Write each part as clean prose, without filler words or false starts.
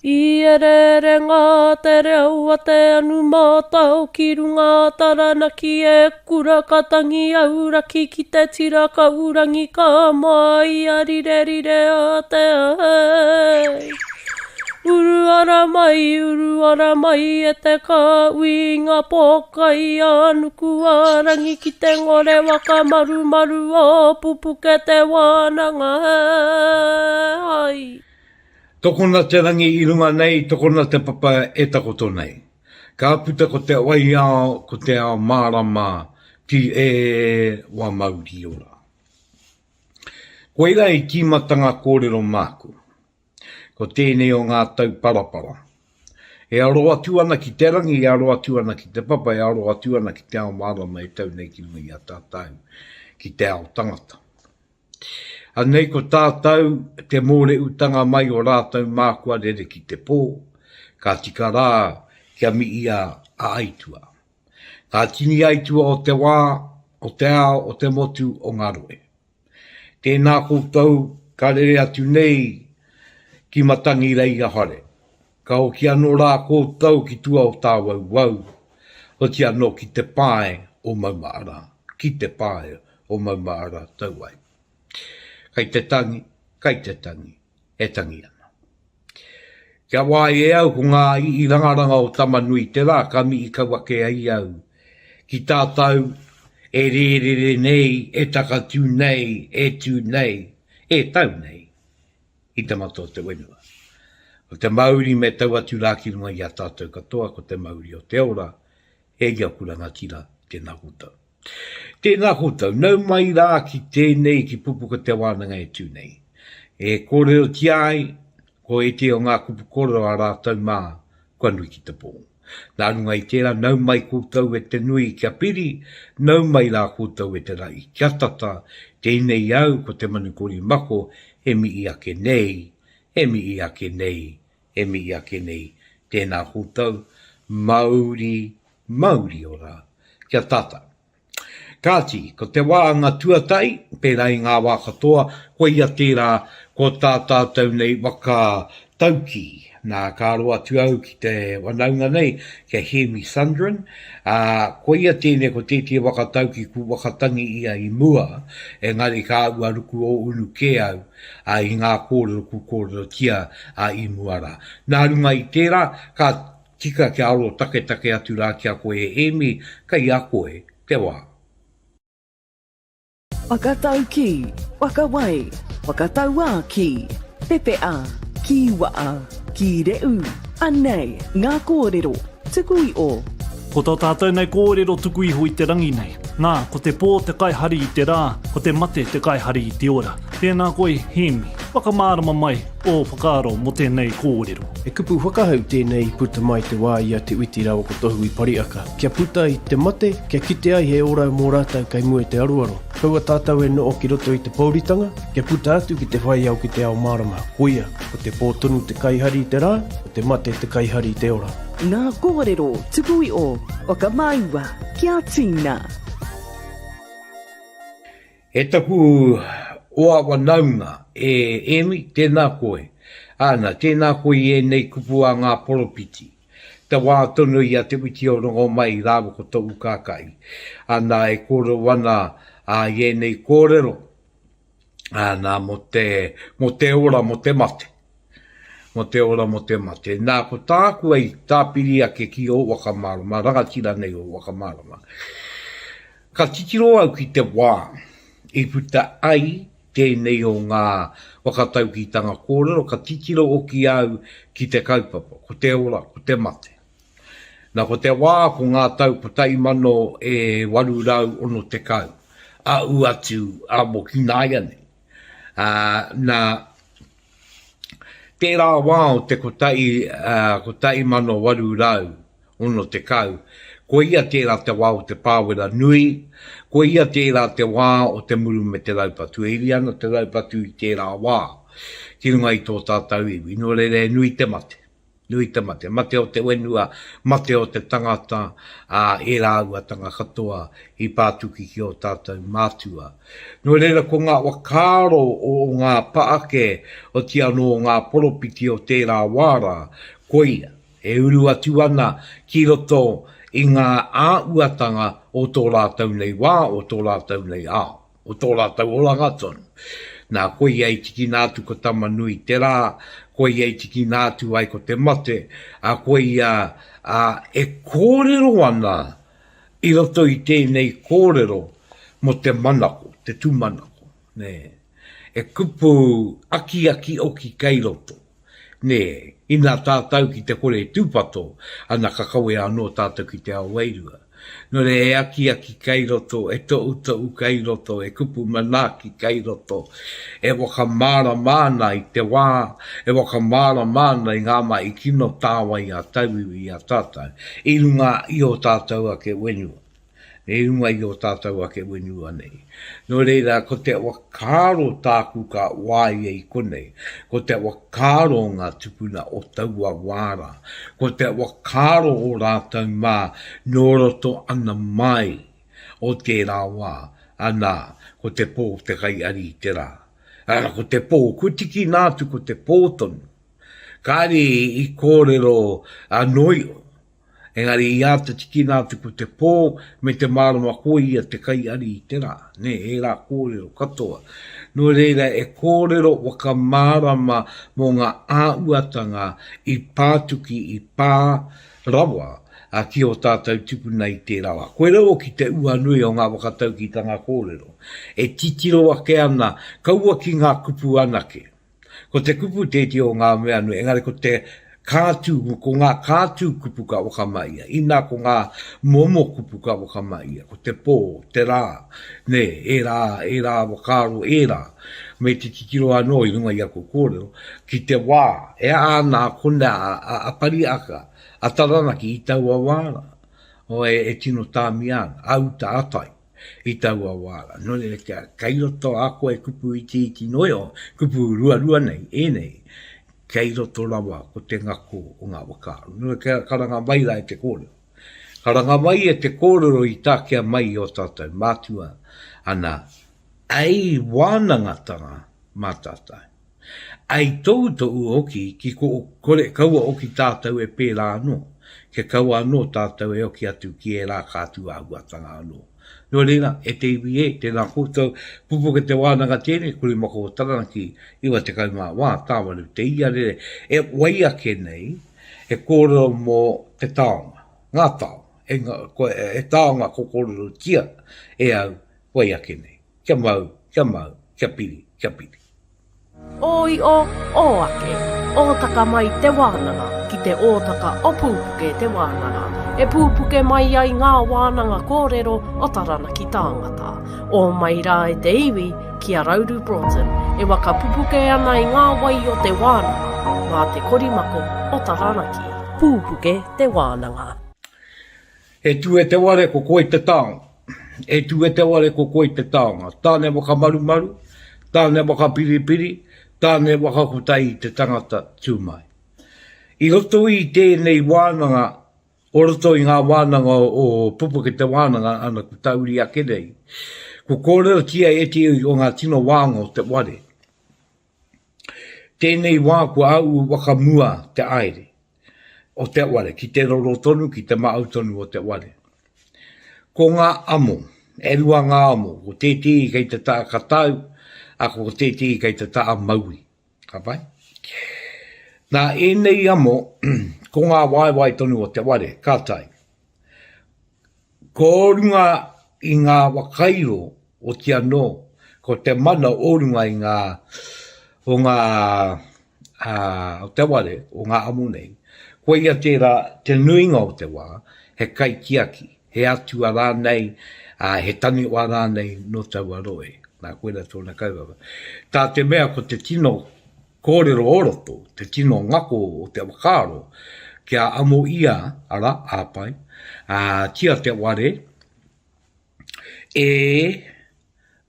I ereere ngā te reo a te anu mātao ki runga a Taranaki e kura ka tangi auraki ki te tira kaurangi ka moa i a rirerire a te ai. Uru ara mai, uru ara mai e te kāhui i ngā pōkai a nuku a rangi ki te ngore waka marumaru o Pupuke te wānanga ai. Tokona te rangi i runga nei, tokona te papa e takoto nei. Ka puta ko te wai ao, ko te ao mārama, ki e wa mauri ora. Koira i tīmata ngā kōrero māku. Ko tēnei o ngā tauparapara. E aro atu ana ki te rangi, e aro atu ana ki te papa, e aro atu ana ki te ao mārama e tau nei ki runga i a tātou, ki te ao tangata. Anei ko tātou te mōreutanga mai o rātou mā kua rere ki te pō, ka tika rā kia miia a Aitua. Ngā tini aitua o te wā, o te ao, o te motu, o ngā rohe. Tēnā koutou ka rere atu nei ki Matangireia whare. Ka hoki anō rā koutou ki tua o Tāwauwau, oti anō ki te pae o Maumaara, ki te pae o Maumaara tau ai. Kai te tangi, kai te tangi, e tangi ana. Kia wāi e au ko ngā iirangaranga o Tamanui-te-rā ka mihi kau ake ai au ki tātou e rērere nei, e takatū nei, e tū nei, e tau nei i te mata o te whenua. Ko te mauri me tau atu rā ki runga i a tātou katoa, ko te mauri o te ora, e ia aku rangatira, tēnā koutou. Tēnā koutou, nau mai rā ki tēnei ki Pupuka Te Wānanga e tū nei. E kōrerotia ai, ko ētehi o ngā kupu kōrero a rātou mā, kua nui ki te pō. Nā runga i tērā, nau mai koutou e te nui kia piri, nau mai rā koutou e te rahi kia tata, tēnei au ko te manu kori mako e mihi ake nei, e mihi ake nei, e mihi ake nei, tēnā koutou, mauri, mauri ora kia tata. Kāti, ko te wāanga tuatahi, pērā i ngā wā katoa, koia tērā ko tā tātou nei waka taukī. Nā, ka aro atu au ki te whanaunga nei, ki a Hēmi Sundren, ā, koia tēnei ko tētehi waka taukī ku waka tangi ia i mua, engari ka ua ruku o unu kē au, ā, i ngā kōrero ku kōrerotia, ā, i mua rā. Nā runga i tērā, ka Tika kia aro taketake atu rā ki a koe e Hēmi, kei a koe te wā. Whakataukī, whakawai, whakatauākī, pepeha, kīwaha, kīrehu, anei ngā kōrero tuku iho. Ko tō tātou nei kōrero tuku iho i te rangi nei. Nā, ko te pō te kaihari i te rā, ko te mate te kaihari i te ora. Tēnā koe, Hēmi. Whakamārama mai ō whakaaro mō tēnei kōrero. He kupu whakahau tēnei i puta mai te wā i a Te Witi rāua ko Tohu i Pariaka. Kia puta i te mate, kia kite ai he ora mō rātou kei mua i te aroaro. Kaua tātou e noho ki roto i te pouritanga, kia puta atu ki te whai ao ki te ao mārama. Koia, ko te pō tonu te kaihari i te rā, ko te mate te kaihari i te ora. Ngā kōrero tuku iho, whakamāua kia tīna. E taku oa wanaunga, e Emi, tēnā koe. Āna, tēnā koe i ēnei kupu a ngā poropiti. Te wā tonu i a Te Witi o Rongomai rāua ko Tohu Kākahi. Āna, e kōrero ana ā, i ēnei kōrero, āna, mō te, mō te ora, mō te mate. Mō te ora, mō te mate. Nā, ko tāku hei tāpiri ake ki ō whakamārama, rangatira nei ō whakamārama. Ka titiro au ki te wā i puta ai tēnei o ngā whakataukītanga kōrero, ka titiro hoki au ki te kaupapa, ko te ora, ko te mate. Na, ko te wā ko ngā tau 1860, aʻu atu a mo ki nāianei. Ā, nā, tērā wā o te 1860, 60, koia tērā te wā o te pāwera nui, koia tērā te wā o te muru me te raupatu. E iri ana te raupatu i tērā wā ki runga i tō tātou iwi, nō reira he nui te mate. Nui te mate. Mate o te whenua, mate o te tangata, ā, ērā āhuatanga katoa i pātuki ki ō tātou mātua. Nō reira ko ngā whakaaro o ngā paake, oti anō ngā poropiti o tērā wā rā, koia e uru atu ana ki roto i ngā āhuatanga o tō rātou nei wā, o tō rātou nei ao. o tō rātou oranga tonu. Nā, koia i tikina atu ko Tama-nui-te-rā, koia i tikina atu ai ko te mate, ā, koia, ā, e kōrero ana i roto i tēnei kōrero mō te manako, te tūmanako, nē. E kupu akiaki oki kei roto, nē, inā tātou ki te kore tūpato, ana ka kawea anō tātou ki te ao wairua. Nō reira, e akiaki kei roto, e tohutohu kei roto, e kupu manaaki kei roto, e whakamārama ana i te wā, e whakamārama ana i ngā mahi kino tāwai a tauiwi i a tātou, i runga i ō tātou ake whenua. I runga i ō tātou ake whenua nei. Nō reira, ko te whakaaro tāku ka wāia i konei, ko te whakaaro o ngā tupuna o taua wā rā, ko te whakaaro o rātou mā nō roto ana mai o tērā wā, anā, ko te pō te kaiari i te rā. Arā, ko te pō, kua tikina atu ko te pō tonu. Kāre i kōrero a Noio, Engari i āta tikina atu ko te pō me te mārama ko ia te kaiari i te rā, nē, ērā kōrero katoa. Nō reira e kōrero whakamārama mō ngā āhuatanga i pātuki, i pā rawa ki ō tātou tupuna i tērā wā. Koirā hoki te uanui o ngā whakataukītanga kōrero. E titiro ake ana, kaua ki ngā kupu anake. Ko te kupu tēti o ngā mea nui, engari ko te kātū, ko ngā kātū kupu ka whakamahia, inā ko ngā momo kupu ka whakamahia, ko te pō, te rā, nē, ērā, ērā whakaaro ērā, me te titiro anō i runga i aku kōrero, ki te wā, e aha ana a konā, a, a Pariaka, a Taranaki i taua wā rā, o, e, e tino tāmia ana, a uta, a tai. i taua wā rā. Nō reira, kia, kei roto a koe kupu itiiti noa iho, kupu ruarua nei, ēnei, kei roto rawa ko te ngako o ngā whakaaro. Nō reira, kia karanga mai rā e te kōrero. Karanga mai e te kōrero i takea mai i ō tātou mātua, ana, ai wānangatanga mā tātou. Ai tohutohu hoki ki ko kore kaua hoki tātou e pērā anō, kia kaua anō tātou e hoki atu ki ērā kātū āhuatanga anō. Nō reira, e te iwi e, tēnā koutou, pupuke te wānanga tēnei, Korimako o Taranaki, 94, Tāwaru te iarere, e wai ake nei, he kōrero mō te taonga, ngā taonga, e, e taonga ko kōrerotia e au, wai ake nei. Kia mau, kia mau, kia piri, kia piri. Ō io, ō ake, ōtaka mai te wānanga ki te ōtaka o Pūpuke te wānanga, e pūpuke mai ai ngā wānanga kōrero o Taranaki tāngata. Ō mai rā e te iwi ki a Rauru Broughton e waka pupuke ana i ngā wai o te wānanga mā te korimako o Taranaki. Pūpuke te wānanga. E tū e te ware ko koe te taonga. E tū e te ware ko koe te taonga. Tāne waka marumaru, tāne waka piripiri, tāne waka kotahi i te tangata tū mai. I roto i tēnei wānanga, o roto i ngā wānanga o Pupuke te wānanga ana ko Tauri ake nei, ko kōrerotia ētehi o ngā tino wānga o te ware. Tēnei wā kua aua whakamua te aere o te ware, ki te roro tonu, ki te maau tonu o te ware. Ko ngā amo, e rua ngā amo, ko tētehi kei te taha katau, a ko tētehi kei te taha maui. Ka pai? Nā ēnei amo, ko ngā waewae tonu o te ware, ka tae. Ko runga i ngā whakairo oti anō, ko te mana o runga i ngā, o ngā, ā, o te ware, o ngā amo nei, koia tērā, te nuinga o te wā, he kaitiaki, he atua rānei, ā, he taniwha rānei nō taua rohe. Nā, koirā tōna kaupapa. Tā te mea ko te tino kōrero o roto, te tino ngako o te whakaaro, kia amo ia, arā, āpai, ā, tia te ware e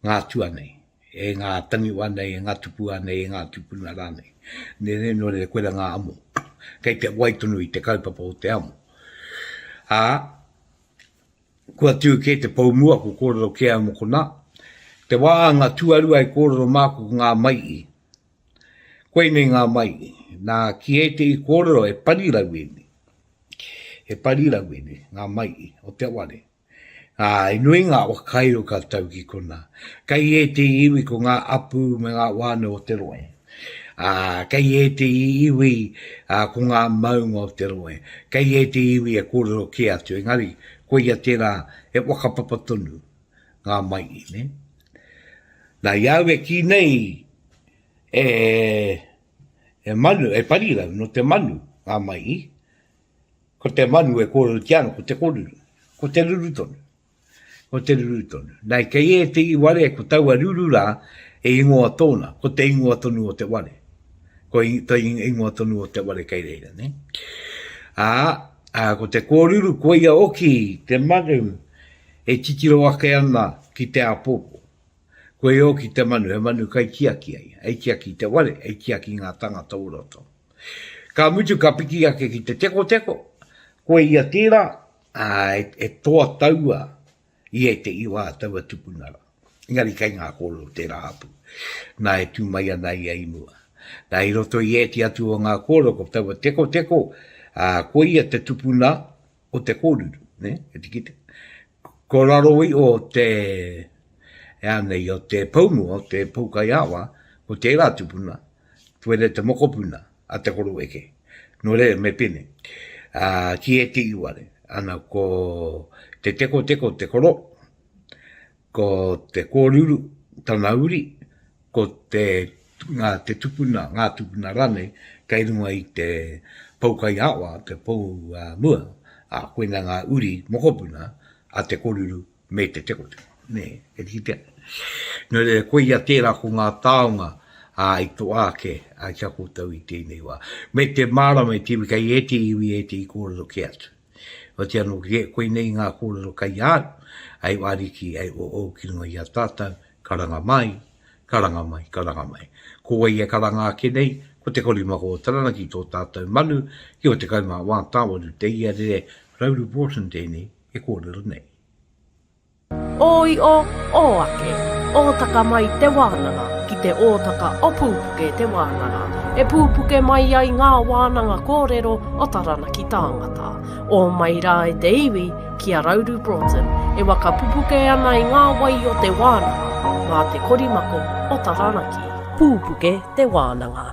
ngā atua nei, e ngā taniwha nei, e ngā tupua nei, e ngā tupuna rānei. Nē, nē, nō reira, koirā ngā amo. Kei te wai tonu i te kaupapa o te amo. Ā, kua tū kē te pou mua, ko kōrero kē au mō konā. Te wāhanga tuarua i kōrero māku ko ngā mai'i. Koinei ngā mai'i. Nā, ki ētehi kōrero e parirau ēnei. He parirau ēnei, ngā mai'i o te ware. Ā, he nui ngā whakairo ka tau ki konā. Kei ētehi iwi ko ngā apu me ngā whānau o te rohe. Ā, kei ētehi iwi ā, ko ngā maunga o te rohe. Kei ētehi iwi e kōrero kē atu, engari koia tērā he whakapapa tonu ngā mai'i, nē. Nā, i a au e kī nei, e, e manu, e parirau, nō te manu ngā mai'i, Ko te manu e kōrerotia ana, ko te koruru, ko te ruru tonu. Ko te ruru tonu. Nei, kei ētehi ware, ko taua ruru rā, he ingoa tōna, ko te ingoa tonu o te ware. Ko te ingoa tonu o te ware kei reira, ne? Ā, ā, ko te kōruru, koia oki te manu e titiro ake ana ki te āpōpō. Koia oki te manu, he manu kaitiaki ai, hei tiaki i te ware, hei tiaki i ngā tangata o roto. Ka mutu ka piki ake ki te tekoteko, koe ia tērā, ā, e toa taua i ētehi wā taua tupuna rā. Engari kei ngā kōrero tērā hapū, nā e tū mai ana ia i mua. Nā i roto i ētehi atu o ngā kōrero ko taua tekoteko, ā, koia te tupuna o te kōruru, nē, e te kite. Ko raro iho te, e anei, o te poumua, o te poukaiawa, ko tērā tupuna, Tuere te mokopuna a Te Koroeke, nō reira me pene, ā, ki ētehi ware, ana ko te tekoteko te koro, ko te kōruru tana uri, ko te, ngā, te tupuna, ngā tupuna rānei, kei runga i te poukaiawa, te pou mua, ā, koina ngā uri mokopuna a Te Koruru me te tekoteko, nē, e kitea. Nō reira, koia tērā ko ngā taonga ā, i toa ake ā, ki a koutou i tēnei wā. Me te mārama i te iwi, kei ētehi iwi ētehi kōrero kē atu. Oti anō, koinei ngā kōrero kei a au, hei ariki, hei o ki runga i a tātou, karanga mai, karanga mai, karanga mai. Ko wai e karanga ake nei? Ko Te Korimako o Taranaki tō tātou manu, ki o 14 tāwaru te iarere, Rauru Broughton tēnei e kōrero nei. Ō io, ō ake, ōtaka mai te wānanga ki te ōtaka o Pūpuke te wānanga, e pūpuke mai ai ngā wānanga kōrero o Taranaki tāngata. Ō mai rā e te iwi ki a Rauru Broughton e waka pupuke ana i ngā wai o te wānanga mā te korimako o Taranaki. Pūpuke te wānanga.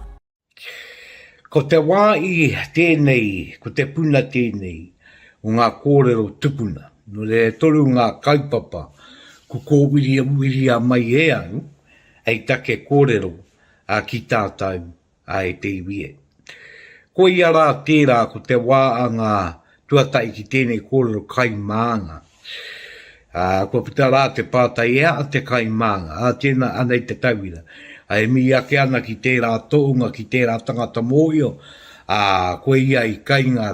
Ko te wā i tēnei, ko te puna tēnei o ngā kōrero tupuna. Nō reira e toru ngā kaupapa ku kōwiriwiria mai e au hei take kōrero ki tātou e te iwi e. Koia rā tērā ko te wā a ngā tuatahi ki tēnei kōrero kai mānga. Ā, kua puta rā te pātai, e aha te kai mānga? Ā, tēnā, anei te tauira. Ā, e mihi ake ana ki tērā tohunga, ki tērā tangata mōhio, ā, koe ia i kainga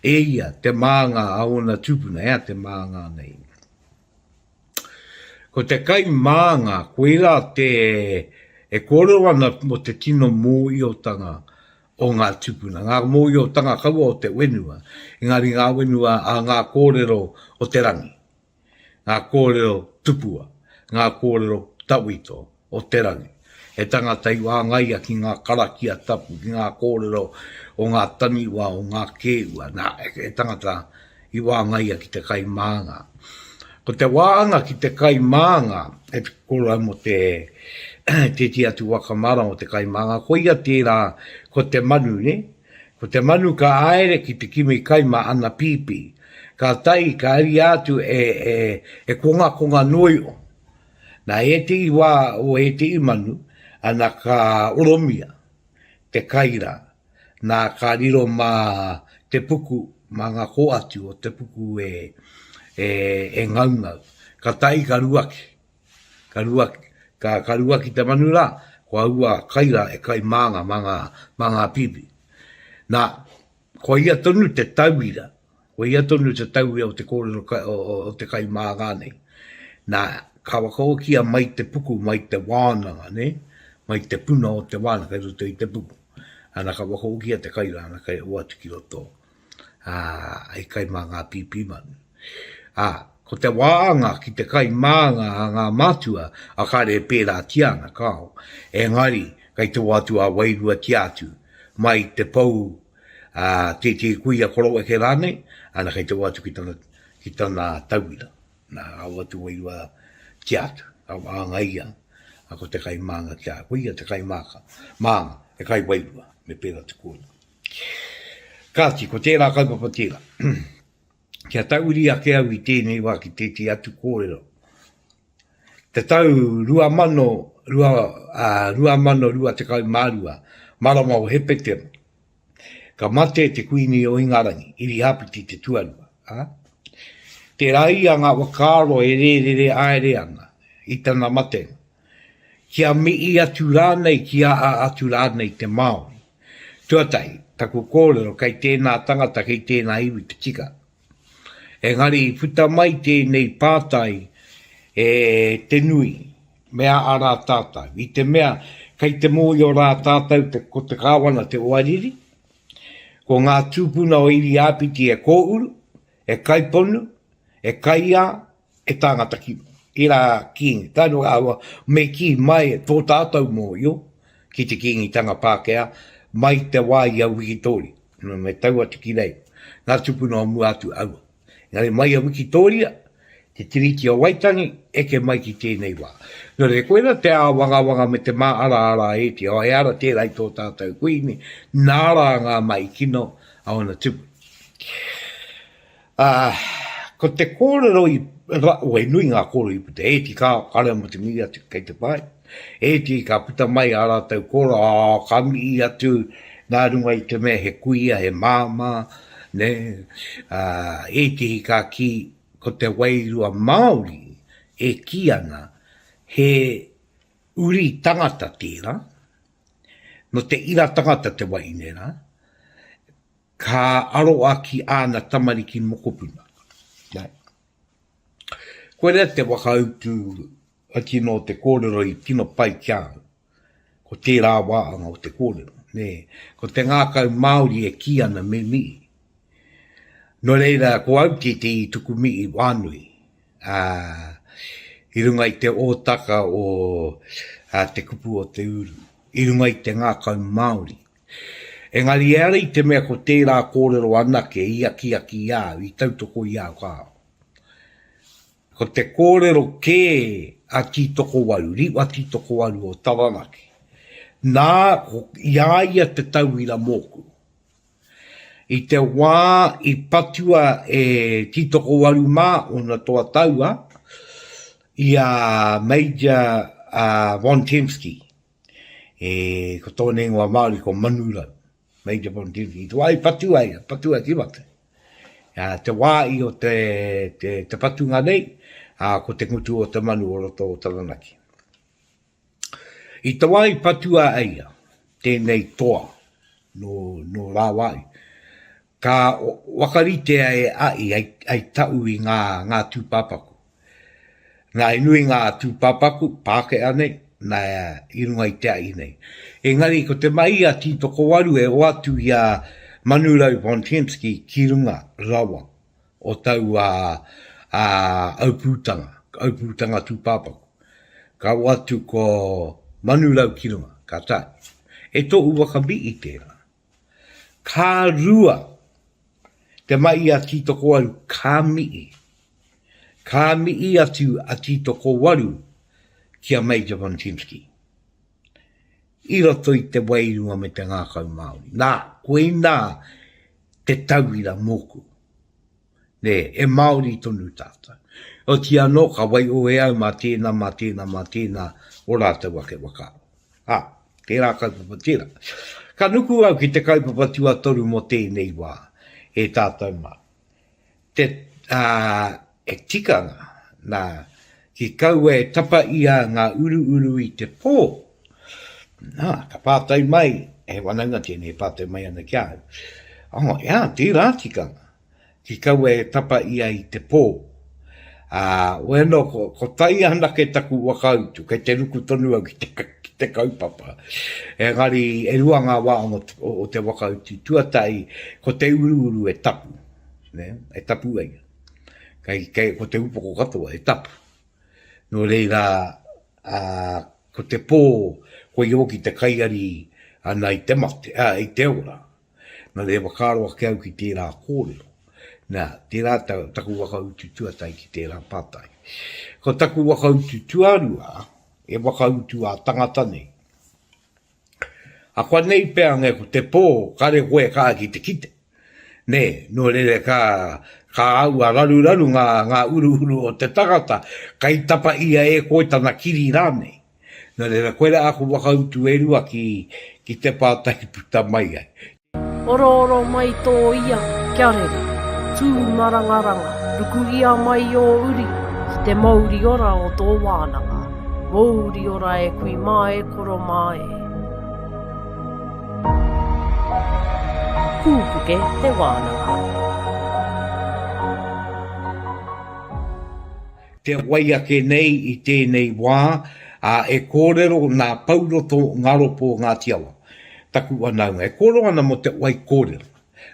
e ia te mānga a ōna tūpuna, e aha te mānga nei? Ko te kai mānga, koirā te, e kōrero ana mō te tino mōhiotanga o ngā tūpuna, ngā mōhiotanga kaua o te whenua, engari ngā whenua a ngā kōrero o te rangi, ngā kōrero tupua, ngā kōrero tawhito o te rangi. He tangata i whāngaia ki ngā karakia tapu, ki ngā kōrero o ngā taniwha, o ngā kēua, nā, he tangata i wāngaia ki te kai mānga. Ko te wānga ki te kai mānga, he kōrero mō te tētehi atu waka marama o te kai mānga, koia tērā ko te manu, nē? Ko te manu ka haere ki te kimi kai mā ana pīpī. Ka tae, ka haria atu e, e, e kongakonga noa iho. Nā ētehi wā o ētehi manu, ana ka oromia te kai rā. Nā, ka riro mā te puku, mā ngā kōatu o te puku e, e, e ngaungau. Ka tae ka ruaki, ka ruaki, ka, ka ruaki te manu rā, ko aua kai rā e kai mā ngā, mā ngā, mā ngā pīpī. Nā, koia tonu te tauira, koia tonu te tauira o te kōrero kai, o, o, o te kai māngā nei. Nā, ka whakaokia mai te puku, mai te wānanga, nē? Mai te puna o te wānanga kei roto i te puku. Ana ka whakahokia te kai rā, ana kai oatu ki roto, ā, hei kai mā ngā pīpī manu. Ā, ko te wāanga ki te kai mānga a ngā mātua, a kāre e pērātia ana, kāo. Engari, kei te oatu ā-wairuatia atu, mai te pou, ā, tētehi kuia koroweke rānei, ana kei te oatu ki tana, ki tana tauira. Nā, ka oatu wairuatia atu, ka wāanga ia, ā, ko te kai mānga ki a, ko ia te kai māka, mānga, te kai wairua, me pērā te kōrero. Kāti, ko tērā kaupapa tērā. Kia tauri ake au i tēnei wā ki tētehi atu kōrero. Te tau 2022, marama o Hepetema, ka mate te Kuini o Ingarangi, Irihāpeti te Tuarua, ā, tērā ia ngā whakaaro e rērere haere ana i tana matenga, kia mihi atu rānei, kia ā atu rānei te Māori. Tuatahi, taku kōrero kei tēnā tangata, kei tēnā iwi te tika. Engari i puta mai tēnei pātai e te nui, me aha rā tātou? I te mea kei te mōhio rā tātou te, ko te kāwana te oariri, ko ngā tūpuna o Iriāpiti e kōuru, e kaiponu, e kaiā, e tāngata kino. Ērā kīngi, tae noa āhua me kī mai tō tātou mōhio ki te Kīngitanga Pākehā mai te wā i a Wikitōria, me tau atu ki reira, ngā tūpuna o mua atu aua. Engari mai a Wikitōria, te Tiriti o Waitangi, eke mai ki tēnei wā. Nō reira, koirā te āwangawanga me te māaraara ēti, oh, e ara tērā i tō tātou kuini, nā rā ngā mahi kino a ōna tūpuna. Ā, ko te kōrero i, ra, oh, he nui ngā kōrero i puta, ēti ka, kāre mō te mihi atu kei te pai, ēti ka puta mai ā rātou kōrero, ā, ka mihi atu nā runga i te mea he kuia, he māmā, nē, ā, ētehi ka kī ko te wairua Māori e kī ana he uri tangata tērā, nō te ira tangata te wahine rā, Ka aroa ki āna tamariki mokopuna. Koira te whakautu tino o te kōrero i tino pai ki a au. Ko tērā wāhanga o te kōrero. Nē. Ko te ngākau Māori e kī ana me mihi. Nō reira, ko au tētehi i tuku mihi whānui, ā, i runga i te ōtaka o te kupu o te uru, i runga i te ngākau Māori. Engari ehara i te mea ko tērā kōrero anake i akiaki i a au, i tautoko i a au, kāo. Ko te kōrero kē a Tītokowaru, Riwa Tītokowaru o Taranaki, nā, ko, i a ia te tauira mōku. I te wā i patua e Tītokowaru mā ōna toa taua, i a Major Von Tempsky, E, ko tōna ingoa Māori ko Manurau, Major Von Tempsky. I te wā i patua ia, patua ki mate. A, te wā i o te, te, te patunga nei, a, ko te ngutu o te manu o roto o Taranaki. I te wā i patua e ia, tēnei toa, nō, nō rāwāhi, ka whakaritea e A'i hei, hei tau i ngā, ngā tūpāpaku. Nā, he nui ngā tūpāpaku, Pākehā nei, nā, i runga i te ahi nei. Engari, ko te mahi a Tītokowaru e hoatu i a Manurau von Tempsky ki runga rawa o taua a, aupūtanga, aupūtanga tūpāpaku. Ka hoatu ko Manurau ki runga, ka tae. E tohu whakamii tērā. Ka rua te mahi a Tītokowaru, ka mihi. Ka mihi atu a Tītokowaru ki a Major von Tempsky i roto i te wairua me te ngākau Māori. Nā, koinā te tauira mōku. Nē, e Māori tonu tātou. Otiia anō, ka waiho e au mā tēnā, mā tēnā, mā tēnā o rātou ake whakaaro. Ā, tērā kaupapa tērā. Ka nuku au ki te kaupapa tuatoru mō tēnei wā, e tātou mā. Te, ā, e tikanga, nā, ki kaua e tapa ia ngā uruuru i te pō. Nā, ka pātai mai, he whanaunga tēnei e pātai mai ana ki a au. Oh, ea, tērā tikanga. Ki kaua e tapa ia i te pō. Ā, bueno, ko, ko tai anake taku whakautu, kei te ruku tonu au ki te, ki te kaupapa. Engari, e rua ngā wāhanga o, o te whakautu. Tuatahi, ko te uruuru e tapu, nē, e tapu ai. Kei, kei, ko te upoko katoa e tapu. Nō reira, ā, ko te pō, koia hoki te kaiari ana i te mate, ā, i te ora. Nā reira whakaaro ake au ki tērā kōrero. Nā, tērā ta, taku whakautu tuatahi ki tērā pātai. Ko taku whakautu tuarua, e whakautu ā-tangata nei. Akoanei pea nge ko te pō, kare koe kaha ki te kite. Nē, nō reira ka, ka aua raruraru ngā, ngā uruuru o te tangata, kai tapa ia e koe tana kiri rānei. Nō reira, koirā aku whakautu e rua ki, ki te pātai puta mai ai. Orooro mai tō ia, kia rere, tū marangaranga, ruku ia mai ō uri ki te mouri ora o tō wānanga, mouri ora e kui mā e koro mā e. Pūpuke te wānanga. Te wai ake nei i tēnei wā, ā, e kōrero nā Pouroto Ngaropo o Ngāti Awa, taku whanaunga, e kōrero ana mō te wai kōrero,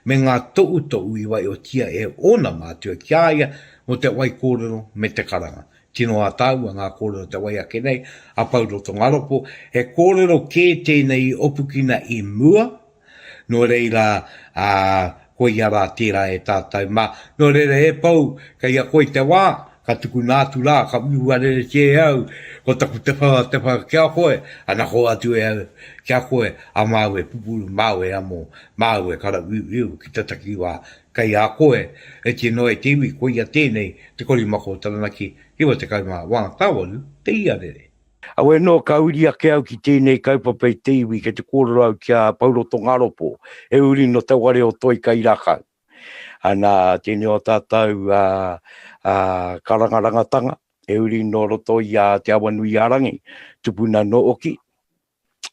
me ngā tohutohu i waiotia e ōna mātua ki a ia mō te wai kōrero me te karanga. Tino ātaahua ngā kōrero te wai ake nei a Pouroto Ngaropo, he kōrero kē tēnei i opukina i mua, Nō reira, ā, koia rā tērā e tātou mā. Nō reira, e Pou, kei a koe te wā, ka tukuna atu rā, ka whiua reretia e au, ko taku te wha, te wha ki a koe, ana ko atu e au ki a koe, a māu e pupuru, māu e amo, māu e karawhiuwhiu ki te takiwā kei a koe, e tino e te iwi, koia tēnei te korimako o Taranaki, 94 tāwaru te iarere. Awe nō ka uri ake au ki tēnei kaupapa i te iwi kei te kōrero au ki a Pouroto Ngaropo, he uri nō te ware o Toi Kairakau. Ana, tēnei o tātou karangarangatanga, he uri nō roto i a Te Awanuiārangi, tupuna nō Oki.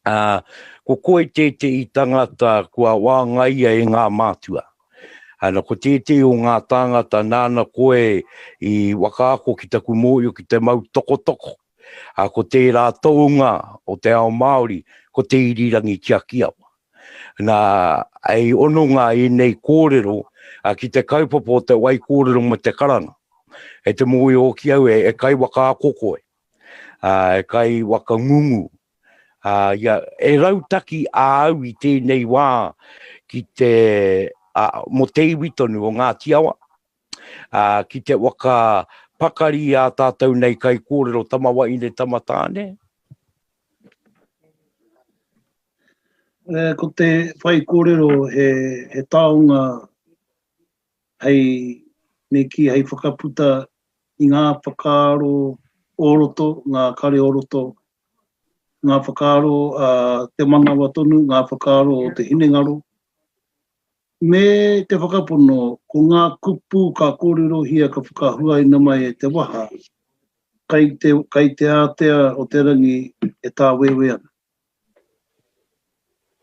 Ā, ko koe tētehi tangata kua wāngaia e ngā mātua. Ana, ko tētehi o ngā tāngata nāna koe i whakaako ki taku mōhio ki te mau tokotoko. Ā, ko tērā tohunga o te ao Māori, ko Te Irirangi Tiakiawa. Nā, hei hononga ēnei kōrero ki te kaupapa o te wai kōrero me te karanga. E te mōhio hoki au e, e kaiwhakaako koe. ā, e kai whakangungu, ā, ia, e rautaki a au i tēnei wā ki te, ā, mō te iwi tonu o Ngāti Awa, ā, ki te waka pakari i ā tātou nei kaikōrero tama wahine, tama tāne. E, ko te whaikōrero he, he taonga hei, me kī, hei whakaputa i ngā whakaaro o roto, ngā kare o roto, ngā whakaaro a te manawa tonu, ngā whakaaro o te hinengaro, me te whakapono ko ngā kupu ka kōrerohia ka whakahuaina mai e te waha, kai te, kai te ātea o te rangi e tāwēwē ana.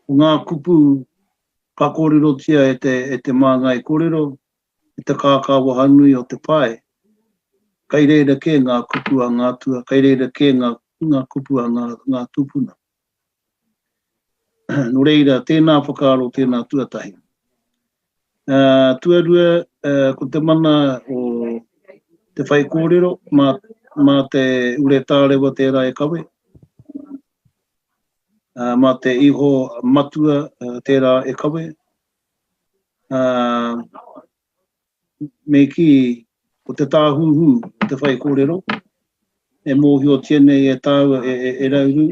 Ko ngā kupu ka kōrerotia e te, e te māngai kōrero, e te kākā wahanui o te pae, kai reira kē ngā kupu a ngā atua, kai reira kē ngā, ngā kupu a ngā, ngā tūpuna. Nō reira, tēnā whakaaro, tēnā tuatahi. Uh, tuarua, uh, ko te mana o te whaikōrero, mā, mā te ure tārewa tērā e kawe, uh, mā te iho matua uh, tērā e kawe. Uh, me kī, ko te tāhuhu o te whaikōrero, e mōhiotia nei e tāua e, e, e Rauru.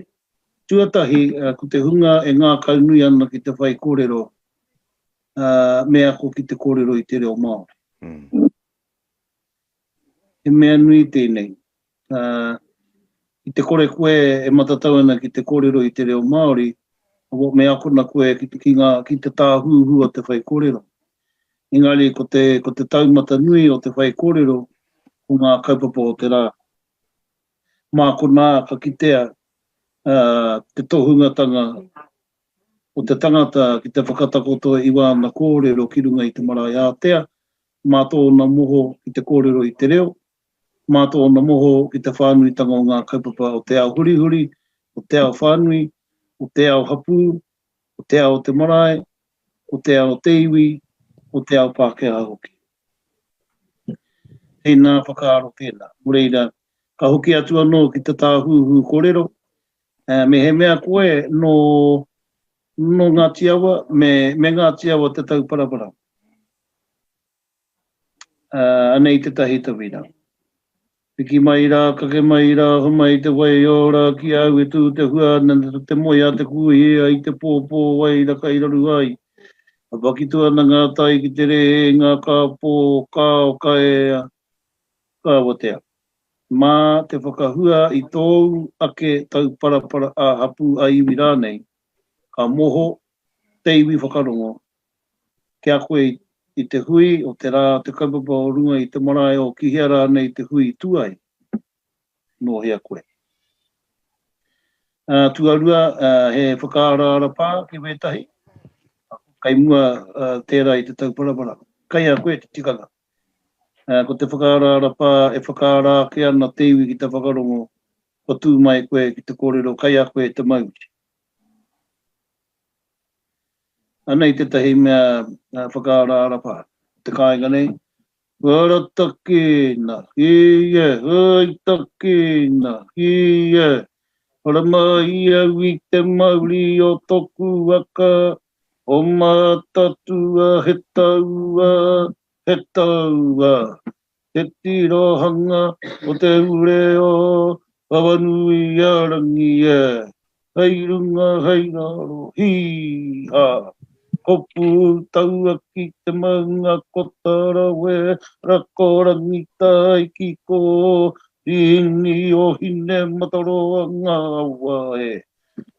Tuatahi, uh, ko te hunga e ngākaunui ana ki te whaikōrero, uh, me ako ki te kōrero i te reo Māori. Mm. He mea nui tēnei. Uh, ki te kore koe e matatau ana ki te kōrero i te reo Māori, me akona koe ki te, ki ngā, ki te tāhuhu o te whaikōrero. Engari ko te, ko te taumata nui o te whaikōrero ko ngā kaupapa o te rā. Mā konā ka kitea uh, te tohungatanga o te tangata ki te whakatakoto i wāna kōrero ki runga i te marae ātea, mā tōna moho ki te kōrero i te reo. Mā tōna moho ki te whānuitanga o ngā kaupapa o te ao hurihuri, o te ao whānui, o te ao hapū, o te ao o te marae, o te ao o te iwi, o te ao Pākehā hoki. Tēnā whakaaro tēnā. Nō reira, ka hoki atu anō ki te tāhuhu kōrero, mehemea koe nō, nō Ngāti Awa, me, me Ngāti Awa te tauparapara. Anei tētahi tauira. Piki mai rā, kake mai rā, homai te wai ora ki a au e tū te hua ana te moe a te kūhia i te pōpō wai raka i raru ai. Pakitu ana ngā tai ki te rēhē ngā kāpō kāo kaea kāwatea. Mā te whakahua i tōu ake tauparapara ā-hapū ā-iwi rānei, ka moho te iwi whakarongo ki a koe i te hui o te rā te kaupapa o runga i te marae o ki hea rānei te hui tū ai, nō hea koe. Ā, tuarua, he whakaaraara pā ki wētahi, kei mua tērā i te tauparapara. Kei a koe te tikanga. Ā, ko te whakaaraara pā e whakaara ake ana te iwi ki te whakarongo, kua tū mai koe ki te kōrero kei a koe te mauri. Anei tētahi mea whakaaraara pā, te kāinga nei. Aratakina, hī e, haitakina, hī e, haramai au i te mauri o toku waka, o Mātatua he taua, he taua. Te tirohanga o te ure o Awanuiarangi e, hei runga hei raro, hī ha! Hopu taua ki te maunga ko Tarawe, ra ko Rangitaiki ko Rini o Hinematoroa ngā awa e.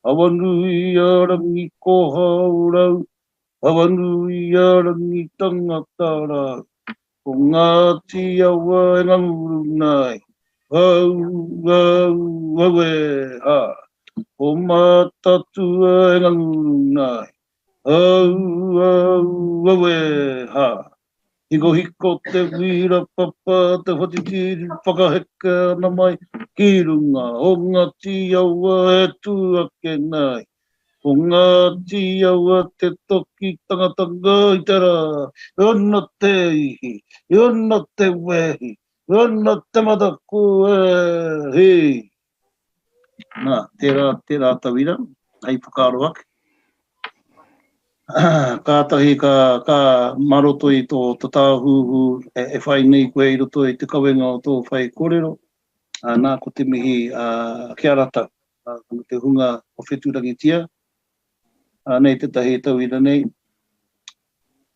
Awanuiarangi ko Haorau, Awanuiarangi tangata rā. Ko Ngāti Awa e nganguru nei. Au, au, aue, ha. Ko Mātaatua e nganguru nei. Au, au, aue, ha. Hikohiko te wīra papa te whatitiri whakaheke ana mai ki runga o Ngāti Awa e tū ake nei. Ko Ngāti Awa te toki tangata i te rā, e ana te ihi, e ana te wehi, e ana te mataku e, hī! Nā, tērā, tērā tauira, hei whakaaro ake. Kātahi ka, ka, mā roto i tō tāhuhu e, e whai nei koe i roto i te kawenga o tō whaikōrero, nā, ko te mihi ki a rātou. me te hunga o whetūrangitia. Anei tētahi tauira nei.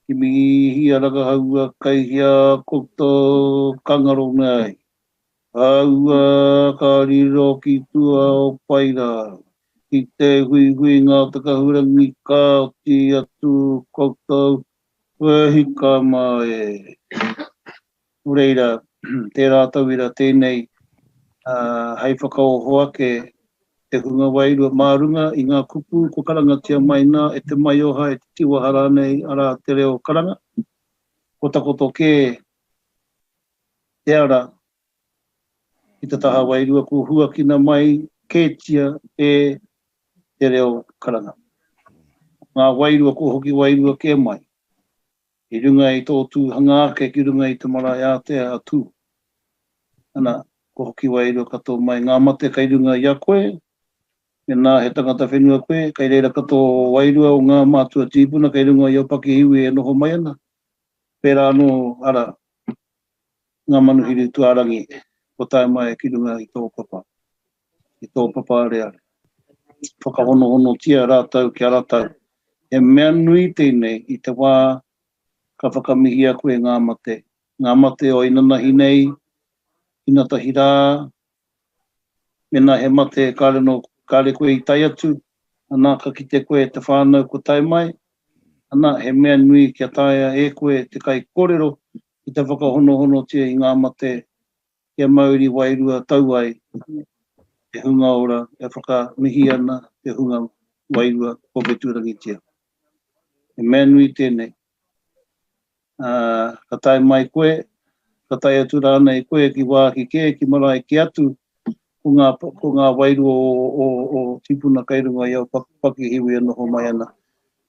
Kimihia rangahaua kei hea koutou ka ngaro nei. Aua ka riro ki tua o Paira, ki te huihuinga o te kahurangi ka oti atu koutou e hika ma e. Nō reira, tērā tauira tēnei hei whakaoho ake te hunga wairua mā runga i ngā kupu kua karangatia mai nā e te maioha, e te tīwaha rānei, arā, te reo karanga. Kua takoto kē te ara ki te taha wairua kua huakina mai kētia e te reo karanga. Ngā wairua kua hoki wairua kē mai. I runga i tō tūhanga ake ki runga i te marae ātea a Tū. Ana, kua hoki wairua katoa mai ngā mate kei runga i a koe, mēnā he tangata whenua koe, kei reira katoa wairua o ngā mātua tīpuna kei runga i ō pakihiwi e noho mai ana. Pērā anō, ara, ngā manuhiri tuarangi kua tae mai ki runga i tō papa, i tō papa areare. Whakahonohonotia rātou ki a rātou. He mea nui tēnei i te wā ka whakamihia koe ngā mate, ngā mate o inanahi nei, inatahi rā, mēnā he mate kāre nō, kāre koe i tae atu, ana ka kite koe te whānau kua tae mai, ana he mea nui kia taea e koe te kaikōrero ki te whakahonohonotia i ngā mate kia mauri wairua tau ai te hunga ora e whakamihi ana te hunga wairua kua whetūrangitia. He mea nui tēnei. Ā, ka tae mai koe, Ka tae atu rānei koe ki wāhi kē, ki marae kē atu, ko ngā, ko ngā wairua o, o, o tīpuna kei runga i au pakihiwi e noho mai ana.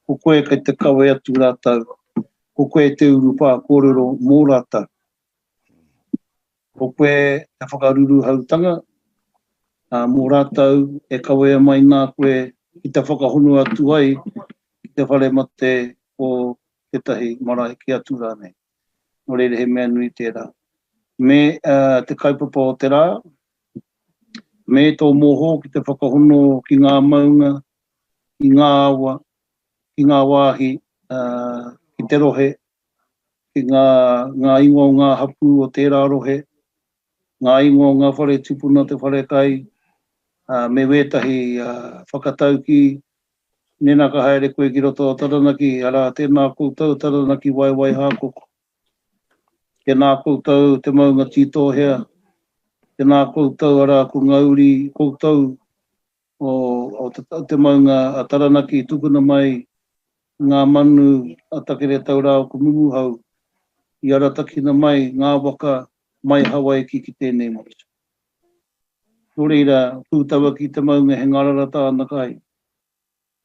Ko koe kei te kawe atu rātou, ko koe te urupā kōrero mō rātou. Ko koe te whakaruruhautanga, ā, mō rātou e kawea mai nā koe ki te whakahono atu ai ki te whare mate o tētahi marae ki atu rānei. Nō reira he mea nui tērā. Me te kaupapa o te rā, me tō mōhō ki te whakahono ki ngā maunga, ki ngā awa, ki ngā wāhi, ki te rohe, ki ngā, ngā ingoa o ngā hapū o tērā rohe, ngā ingoa o ngā whare tupuna, te whare kai, me wētahi whakataukī Mēnā ka haere koe ki roto o Taranaki, arā, tēnā koutou Taranaki waewae hākoko. Tēnā koutou te maunga tītōhea, tēnā koutou, arā, ko ngā uri koutou o, o te, te maunga a Taranaki, tukuna mai ngā manu a Takeretau rāua ko Mumuhau, i aratakina mai ngā waka mai Hawaiki ki tēnei motu. Nō reira, pūtaua ki te maunga he ngarara tāna kai.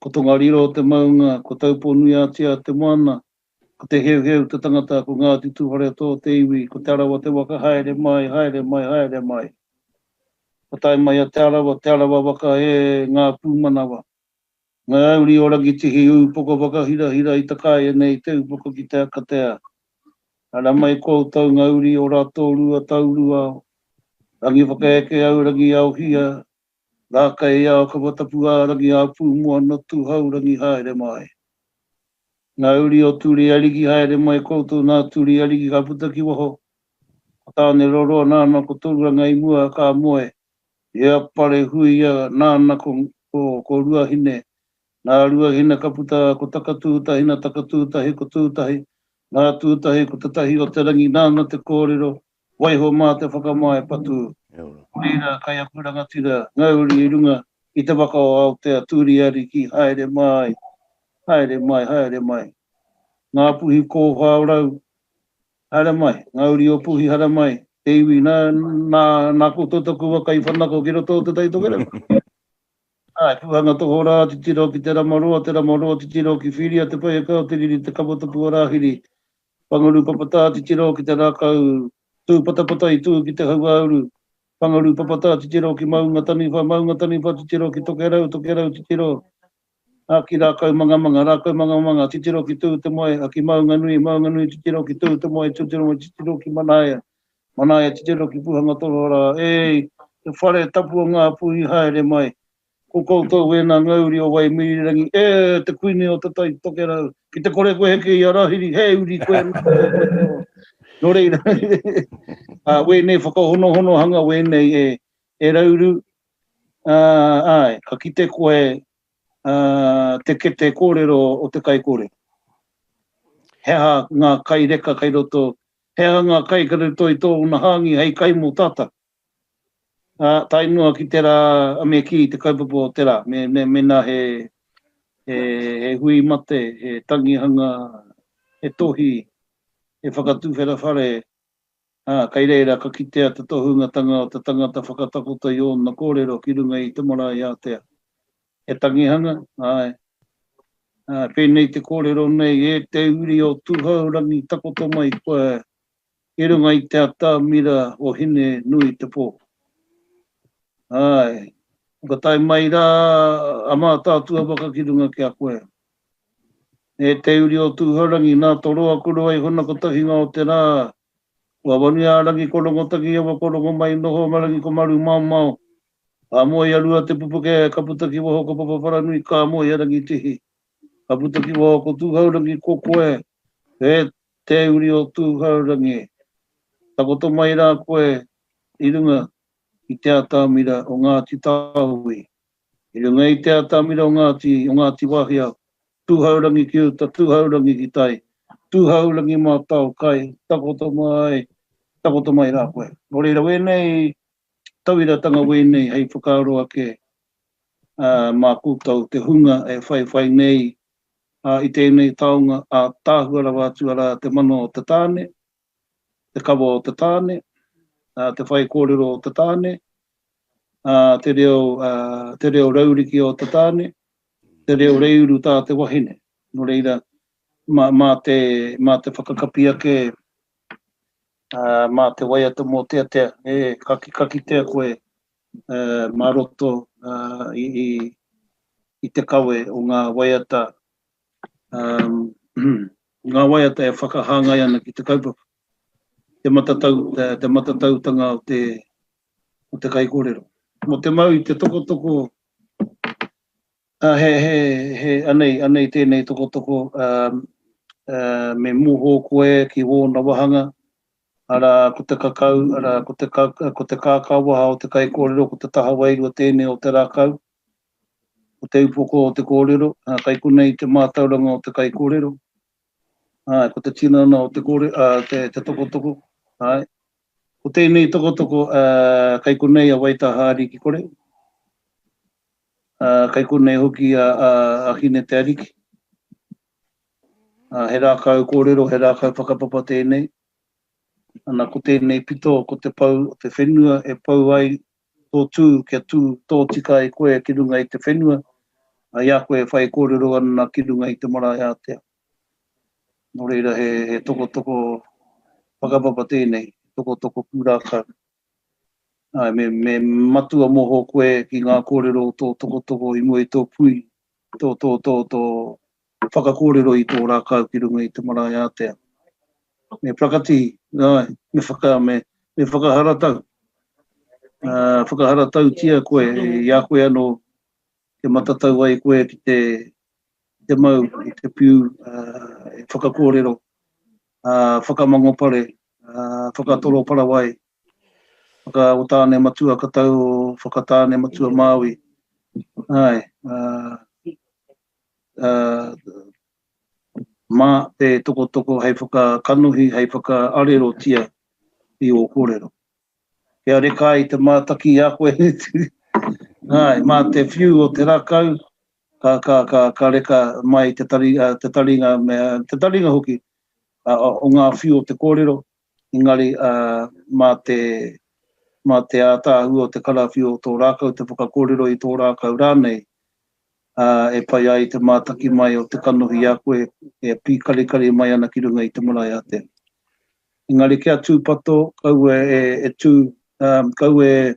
Ko Tongariro te maunga, ko Taupō-nui-a-Tia te moana, ko Te Heuheu te tangata, ko Ngāti Tūwharetoa te iwi, ko Te Arawa te waka, haere mai, haere mai, haere mai. Ka tae mai a Te Arawa, Te Arawa waka e ngā pūmanawa. Ngā uri o Rangitihi ūpoko whakahirahira i takaia nei te upoko ki te akatea. Ara mai koutou ngā uri o Ratorua Taurua, Rangi whakaeke au Rangi aohia, Rākei ao Kawatapu-ā-rangi ā Pūmoana Tūhau rangi haere mai. Ngā uri o Turi Ariki haere mai koutou nā Turi Ariki ka puta ki waho, ko Tāne Roroa nāna ko Toruranga i mua ka moe, Ia Parehuia, nāna ko, ko, ko Ruahine. Nā Ruahine ka puta ko Takatūtahi, nā Takatūtahi ko Tūtahi, nā Tūtahi ko Te Tahi o te Rangi, nāna te kōrero, waiho mā te whakamā e patu. Reira, kai aku rangatira, ngauri i runga i te waka o Aotea, Turi Ariki, haere mai, haere mai, haere mai. Ngā puhi kōwhao rau, Haere mai, ngā uri o Puhi haramai, te iwi nā, nā, nā koutou taku waka i whanako ki roto o Te Tai Tokerau. Āe, Puhanga Tohorā, titiro ki Te Ramaroa, Te Ramaroa, titiro ki Whiria, Te Paiaka o Te Riri, Te Kawatapu o Rāhiri, Whangaru Papatā, titiro ki te rākau tūpatapata i tū ki te hauāuru, Whangaru Papatā, titiro ki Maunga Taniwha, Maunga Taniwha, titiro ki Tokerau, Tokerau, titiro A ki Rākaumangamanga, Rākaumangamanga, titiro ki Tū te moe, a ki Maunganui, Maunganui, titiro ki Tū te moe, Tū te moe, titiro ki Manaia, Manaia, titiro ki Puhangatorohora, ēi, te whare tapu o Ngā Puhi haere mai, ko koutou wēnā ngauri o Waimirirangi, e, te kuini o Te Tai Tokerau, ki te kore koe heke i a Rahiri, he uri koe nō Tūwharetoa. Nō reira, ā, wēnei whakahonohonohanga wēnei e, e Rauru, ā, āe, ka kite koe, ā, te kete kōrero o te kaikōrero. He aha ngā kai reka kei roto, he aha ngā kai kei roto i tōna hāngi hei kai mō tātou. Ā, tae noa ki te rā, me kī te kaupapa o te rā, me, me, mēnā he, he, he hui mate, he tangihanga, he tohi, he whakatuwhera whare, Ā, kei reira ka kitea te tohungatanga o te tangata whakatakoto i ōna kōrero ki runga i te marae ātea. He tangihanga, āe. Ā, pēnei te kōrero nei, E te uri o Tūhourangi takoto mai koe ki runga i te atamira o Hine nui te pō. Āe, ka tae mai rā a Mātaatua waka ki runga ki a koe. E te uri o Tūhourangi, nā Toroa Kuruai Hona Kotahinga o te rā, kua Wanuiārangi ko Rongotangiawa ko Rongomainoho Marangi ko Marumaomao, ka moe a Ruatepupuke ka puta ki waho ko Papawharanui ka moe a Rangitihi ka puta ki waho ko Tūhourangi ko koe e te uri o Tūhourangi takoto mai rā koe i runga i te atamira o Ngāti Taoi. I runga i te atamira o Ngāti, o Ngāti Wāhiao, Tūhourangi ki uta, Tūhourangi ki tai, Tūhourangi mā tao kai, takoto mai, takoto mai rā koe. Nō reira, wēnei tauiratanga wēnei hei whakaaro ake mā koutou te hunga e whaiwhai nei i tēnei taonga ātaahua rawa atu arā te mana o te tāne. Te kawa o te tāne, te whaikōrero o te tāne, te reo, te reo rauriki o te tāne, te reo reiuru tā te wahine. Nō reira, mā, mā te, mā te whakakapi ake, mā te waiata mōteatea, e, ka, ka kitea koe mā roto i, i, i te kawe o ngā waiata, ngā waiata e whakahāngai ana ki te kaupapa, te matatau, te, te matatautanga o te, o te kaikōrero. Mō te mau i te tokotoko, uh, he, he, he, anei, anei tēnei tokotoko, um, uh, me moho koe ki wōna wahanga, arā, ko te kakau, arā, ko te, ka, ko te kākāwaha o te kaikōrero, ko te taha wairua tēnei o te rākau, ko te upoko o te kōrero, ā, kai konei te mātauranga o te kaikōrero, āe, ko te tinana o te kōre, ā, te, te tokotoko, āe. Ko tēnei tokotoko, ā, kai konei a Waitaha Ariki Kore, ā, kai konei hoki a, a, a Hine Te Ariki. Ā, he rākau kōrero, he rākau whakapapa tēnei. Ana, ko tēnei pito, ko te pou o te whenua e pou ai tō tū kia tū tōtika ai koe ki runga i te whenua, ā, i a koe e whai kōrero ana ki runga i te marae ātea. Nō reira he, he tokotoko whakapapa tēnei, tokotoko pūrākau. Āe, me, me matua moho koe ki ngā kōrero o tō tokotoko i mua i tō pui, tō, tō, tō, tō whakakōrero i tō rākau ki runga i te marae ātea. Me prakati, āe, me whaka, me, me whakaharatau. Uh, whakaharatautia koe i a koe anō, kia matatau ai koe ki te, te mau, i te piu, uh, e whakakōrero, uh, whakamangopare, uh, whakatoro parawai, whaka o Tāne Matua Katau o Whakatāne Matua Māui. Āe, uh, uh, mā te tokotoko hei whakakanohi, hei whakaarerotia i ō kōrero. Kia reka ai te mātaki i a koe, āe, mā te whiu o te rākau, ka, ka, ka, ka reka mai te, tari, te taringa, me, te taringa hoki o ngā whiu o te kōrero, engari mā te, mā te ātaahua o te karawhiu o tō rākau, te whakakōrero i tō rākau rānei, ā, e pai ai te mātaki mai o te kanohi i a koe e pīkarikari mai ana ki runga i te marae ātea. Engari kia tūpato, kaua e, e tū, ā, kaua e,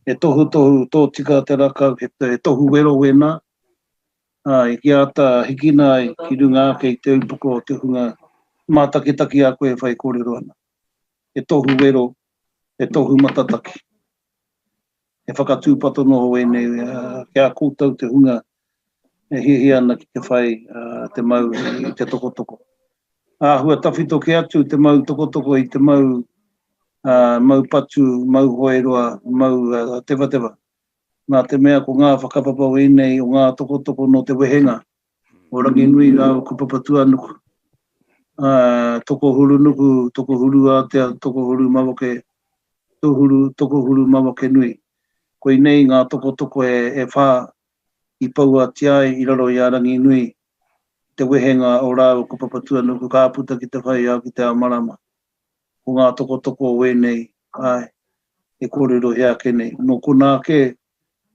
e tohutohu tōtika te rakau, he, he tohu wero wēnā, ā, i āta hikina ai ki runga ake i te upoko o te hunga mātakitaki a koe e whai kōrero ana. He tohu wero, he tohu matataki. He whakatūpato noho ēnei ki a koutou te hunga e hiahia ana ki te whai te mau i te tokotoko. Āhua tawhito kē atu te mau tokotoko i te mau, mau patu, mau hoeroa, mau tewatewha. Nā te mea ko ngā whakapapa o ēnei o ngā tokotoko nō te wehenga o Ranginui rāua ko Papatūānuku, ā, tokohurunuku, tokohuruātea, tokohurumawake, tohuru, tokohurumawakenui. Koinei ngā tokotoko e, e whā i pouatia ai i raro i a Ranginui te wehenga o rāua ko Papatūānuku ka puta ki te whai ao ki te ao marama. Ko ngā tokotoko o ēnei, āe, e kōrerohia ake nei. Nō konā kē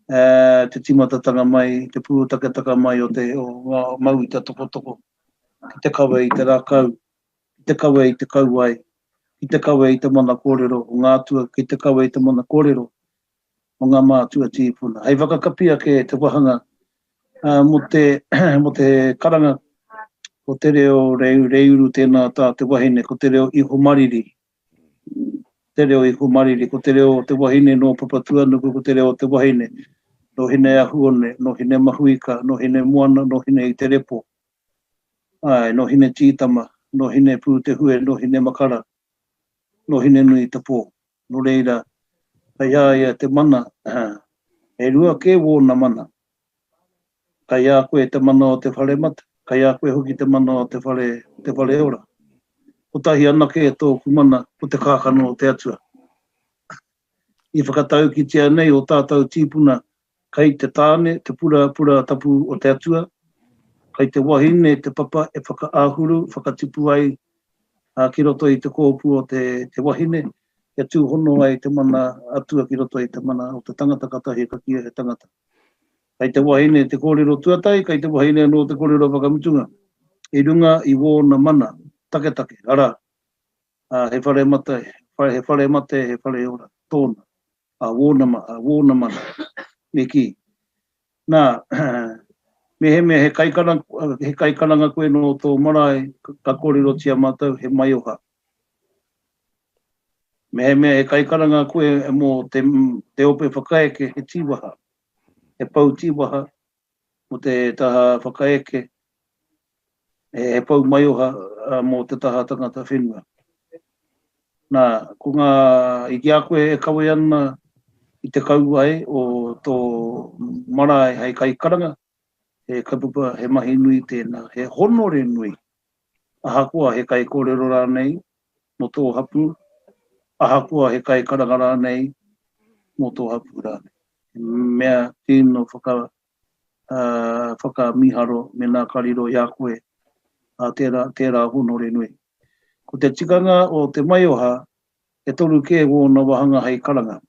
te tīmatatanga mai, te pūtaketaka mai o te o ngā mauita tokotoko ki te kawe i te rākau, ki te kawe i te kauae, ki te kawe i te mana kōrero o ngā atua, ki te kawe i te mana kōrero o ngā mātua tīpuna. Hei whakakapi ake te wahanga mō te, mō te karanga, ko te reo reiuru tēnā tā te wahine, ko te reo ihomariri te reo i Humariri, ko te reo o te wahine nō Papatūānuku, ko te reo o te wahine nō Hineahuone, nō Hinemahuika, nō Hinemoana, nō Hine-i-te-repo, āe, nō Hinetītama, nō Hinepūtehue, nō Hinemakara, nō Hinenui-te-pō. Nō reira, kei a ia te mana, e rua kē wōna mana. Kei a koe te mana o te whare mate, kei a koe hoki te mana o te whare, te whare ora. Kotahi anake tōku mana, ko te kākano o te Atua. I whakataukitia nei o tātou tīpuna, kei te tāne te purapura tapu o te Atua, kei te wahine te papa e whakaahuru, whakatipu ai. Ki roto i te kōpū o te, te wahine, kia tūhono ai te mana atua ki roto i te mana o te tangata katahi ka kīia he tangata. Kei te wahine te kōrero tuatahi, kei te wahine anō te kōrero whakamutunga, i runga i wōna mana taketake, arā, he whare mate, he whare mate, he whare ora, tōna, ā, wōna, wōna mana, me kī. Nā, mehemea he kaikaranga, he kaikaranga koe nō tō marae, ka kōrerotia mātou he maioha. Mehemea he kaikaranga koe mō te, te ope whakaeke, he tīwaha, he pou tīwaha mō te taha whakaeke, he pou maioha mō te taha tangata whenua. Nā, ko ngā, i ki a koe e kawe ana i te kauae o tō marae hei kaikaranga, he kaupapa, he mahi nui tēnā, he honore nui, ahakoa he kaikōrero rānei mō tō hapū, ahakoa he kaikaranga rānei mō tō hapū rānei. He mea tino whaka, whakamīharo mēnā ka riro i a koe tērā, tērā honore nui. Ko te tikanga o te maioha, e toru kē wōna wāhanga hei karanga.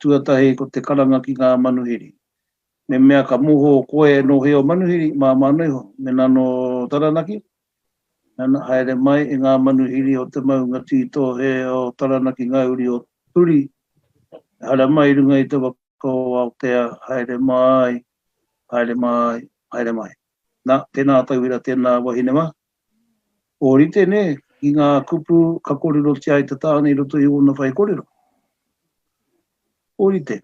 Tuatahi ko te karanga ki ngā manuhiri. Me mea ka moho koe nō hea o manuhiri, māmā noa iho, mēnā nō Taranaki, nana, haere mai i ngā manuhiri o te maunga tītōhe o Taranaki ngā uri o Turi, haere mai i runga i te waka o Aotea, haere mai, haere mai, haere mai. Nā, tēnā tauira, tēnā wahine mā. Ōrite, nē, ki ngā kupu ka kōrerotia ai te tāne i roto i ōna whaikōrero. Ōrite.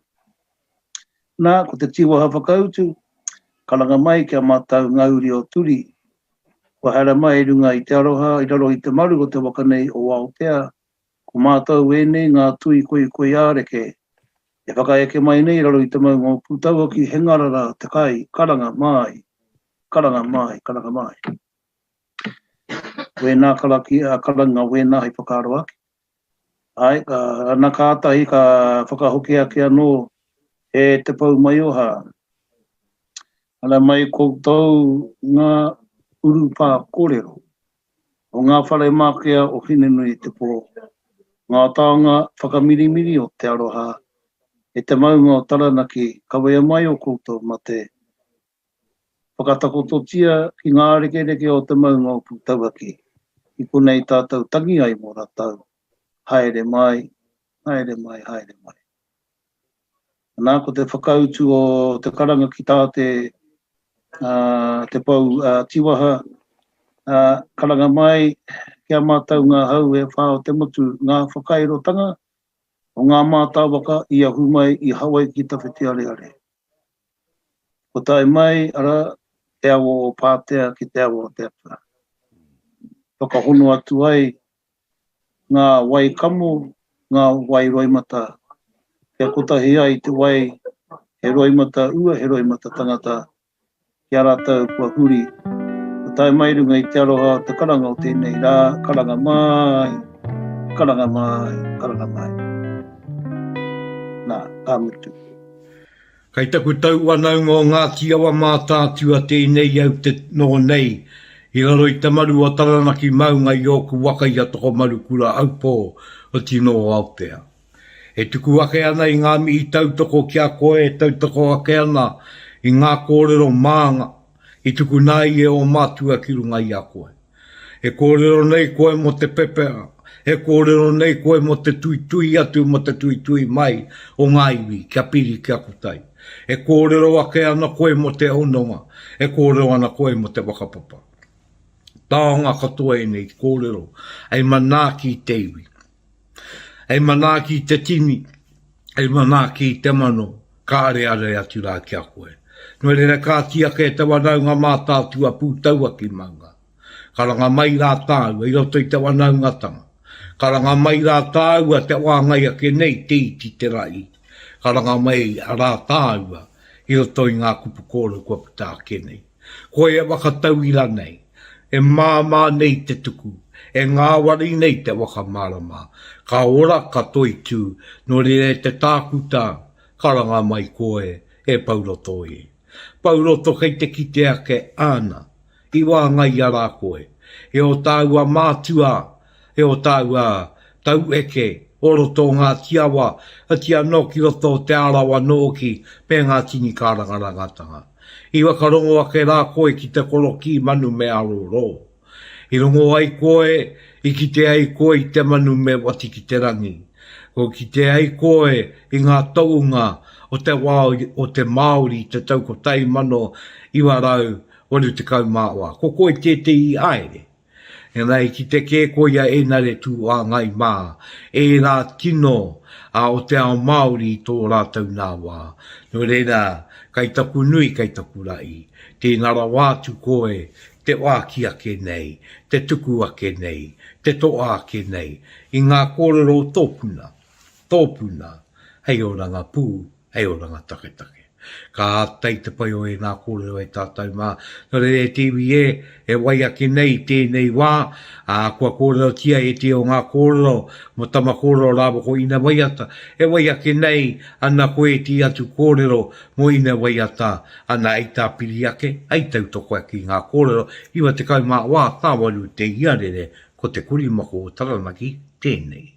Nā, ko te tīwaha whakautu, karanga mai kia mātau ngā uri o Turi, kua haere mai i runga i te aroha, i raro i te maru o te waka nei o Aotea, Ko mātou ēnei ngā tui koikoi āreke e whakaeke mai nei i raro i te maunga o Pūtauaki he ngarara te kai, karanga māi, karanga māi, karanga māi. Wēnā karakia, karanga wēnā hei whakaaro ake. Āe, ka, ana kātahi ka whakahoki ake anō e te pou maioha. Ara mai koutou ngā urupā kōrero. O ngā whare mākea o Hinenui-te-pō, ngā taonga whakamirimiri o te aroha, e te maunga o Taranaki, kawea mai o koutou mate, whakatakototia ki ngā rekereke o te maunga o Pūtauaki, i konei tātou tangi ai mō ratou, haere mai, haere mai, haere mai. Nā, ko te whakautu o te karanga ki tā te, te pou tīwaha, karanga mai ki a mātou ngā hau e whā o te motu, ngā whakairotanga o ngā mātāwaka i ahu mai i Hawaiki Tawhitiareare. Ko tae mai, arā, te awa o Pātea ki te awa o Te Atua. Whakahono atu ai ngā wai kamo, ngā wai roimata, kia kotahi ai te wai, he roimata ua, he roimata tangata, ki a rātou kua huri, kua tae mai runga i te aroha o te karanga o tēnei rā, karanga mai, karanga mai, karanga mai. Nā, ka mutu. Kei taku tau whanaunga o Ngāti Awa Mātaatua tēnei au te noho nei i raro i te maru o Taranaki maunga i ōku waka i a Tokomaru Kura Aupō o Tino o Aotea. E tuku ake ana i ngā mihi tautoko ki a koe e tautoko ake ana i ngā kōrero mānga i tukuna ai e ō mātua ki runga i a koe. E kōrero nei koe mō te pepeha, e kōrero nei koe mō te tuitui atu, mō te tuitui mai o ngā iwi kia piri kia kotahi. E kōrero ake ana koe mō te hononga, e kōrero ana koe mō te whakapapa. Taonga katoa ēnei kōrero hei manaaki i te iwi, hei manaaki i te tini, hei manaaki i te mano, ka areare atu rā ki a koe. Nō reira kāti ake te wanaunga mātātua pūtaua ki maunga. Karanga mai rā tāua i roto i te wanaungatanga. Karanga mai rā tāua te wāngai ake nei te iti te rahi. Karanga mai rā tāua i roto i ngā kupu kōrero kua puta ake nei. Koe e whakatauira nei, e māmā nei te tuku, e ngāwari nei te whakamārama, ka ora, ka toitū, nō reira e te tākuta, karanga mai koe, e Pouroto e. Pouroto kei te kite ake, āna, i wāngaia rā koe. E ō tāua mātua, e ō tāua taueke o roto o Ngāti Awa, oti anō ki roto o Te Arawa nōki me ngā tini kārangarangatanga. I whakarongo ake rā koe ki te korokī manu me arorō. I rongo ai koe, i kite ai koe i te manu me wati ki te rangi. Ko kite ai koe i ngā tounga o te wā o te Māori i te tau 1984. Ko koe tētehi i haere. Engari i kite kē koia Enare Tūāngai mā, ērā tino a o te ao Māori i tō rātou nā wā. Nō reira, kai taku nui, kai taku raʻi, tēnā rawa atu koe te oaki ake nei, te tuku ake nei, te toa ake nei i ngā kōrero o tōpuna, tōpuna, hei oranga pū, hei oranga taketake. Ka āta i te pai o ēnā kōrero e tātou mā. Nō reira e te iwi e, e wai ake nei i tēnei wā, ā, kua kōrerotia ētehi o ngā kōrero mō Tama Kōrero rāua ko Ina Waiata, e wai ake nei ana ko ētehi atu kōrero mō Ina Waiata, ana ei tāpiri ake, ei tautoko ake i ngā kōrero 94 tāwaru te iarere ko Te Korimako o Taranaki tēnei.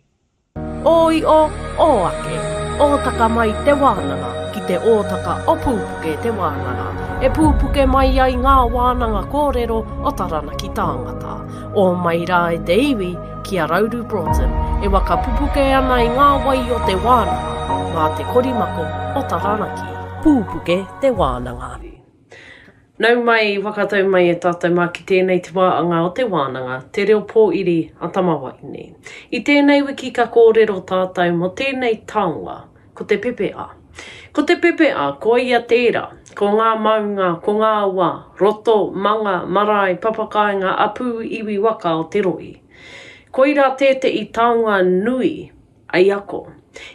Ō io, ō ake, ōtaka mai te wānanga ki te ōtaka o Pūpuke te wānanga, e pūpuke mai ai ngā wānanga kōrero o Taranaki tāngata. Ō mai rā e te iwi ki a Rauru Broughton e waka pupuke ana i ngā wai o te wānanga mā te korimako o Taranaki. Pūpuke te wānanga. Nau mai, whakatau mai e tātou mā ki tēnei te wāanga o te wānanga, te reo pōiri a Tamawaine. I tēnei wiki ka kōrero tātou mō tēnei taonga, ko te pepe'a. Ko te pepe'a, koia tērā, ko ngā maunga, ko ngā awa, roto, manga, marae, papakāinga, apū, iwi, waka o te rohe. Koirā tēte'i taonga nui I ako.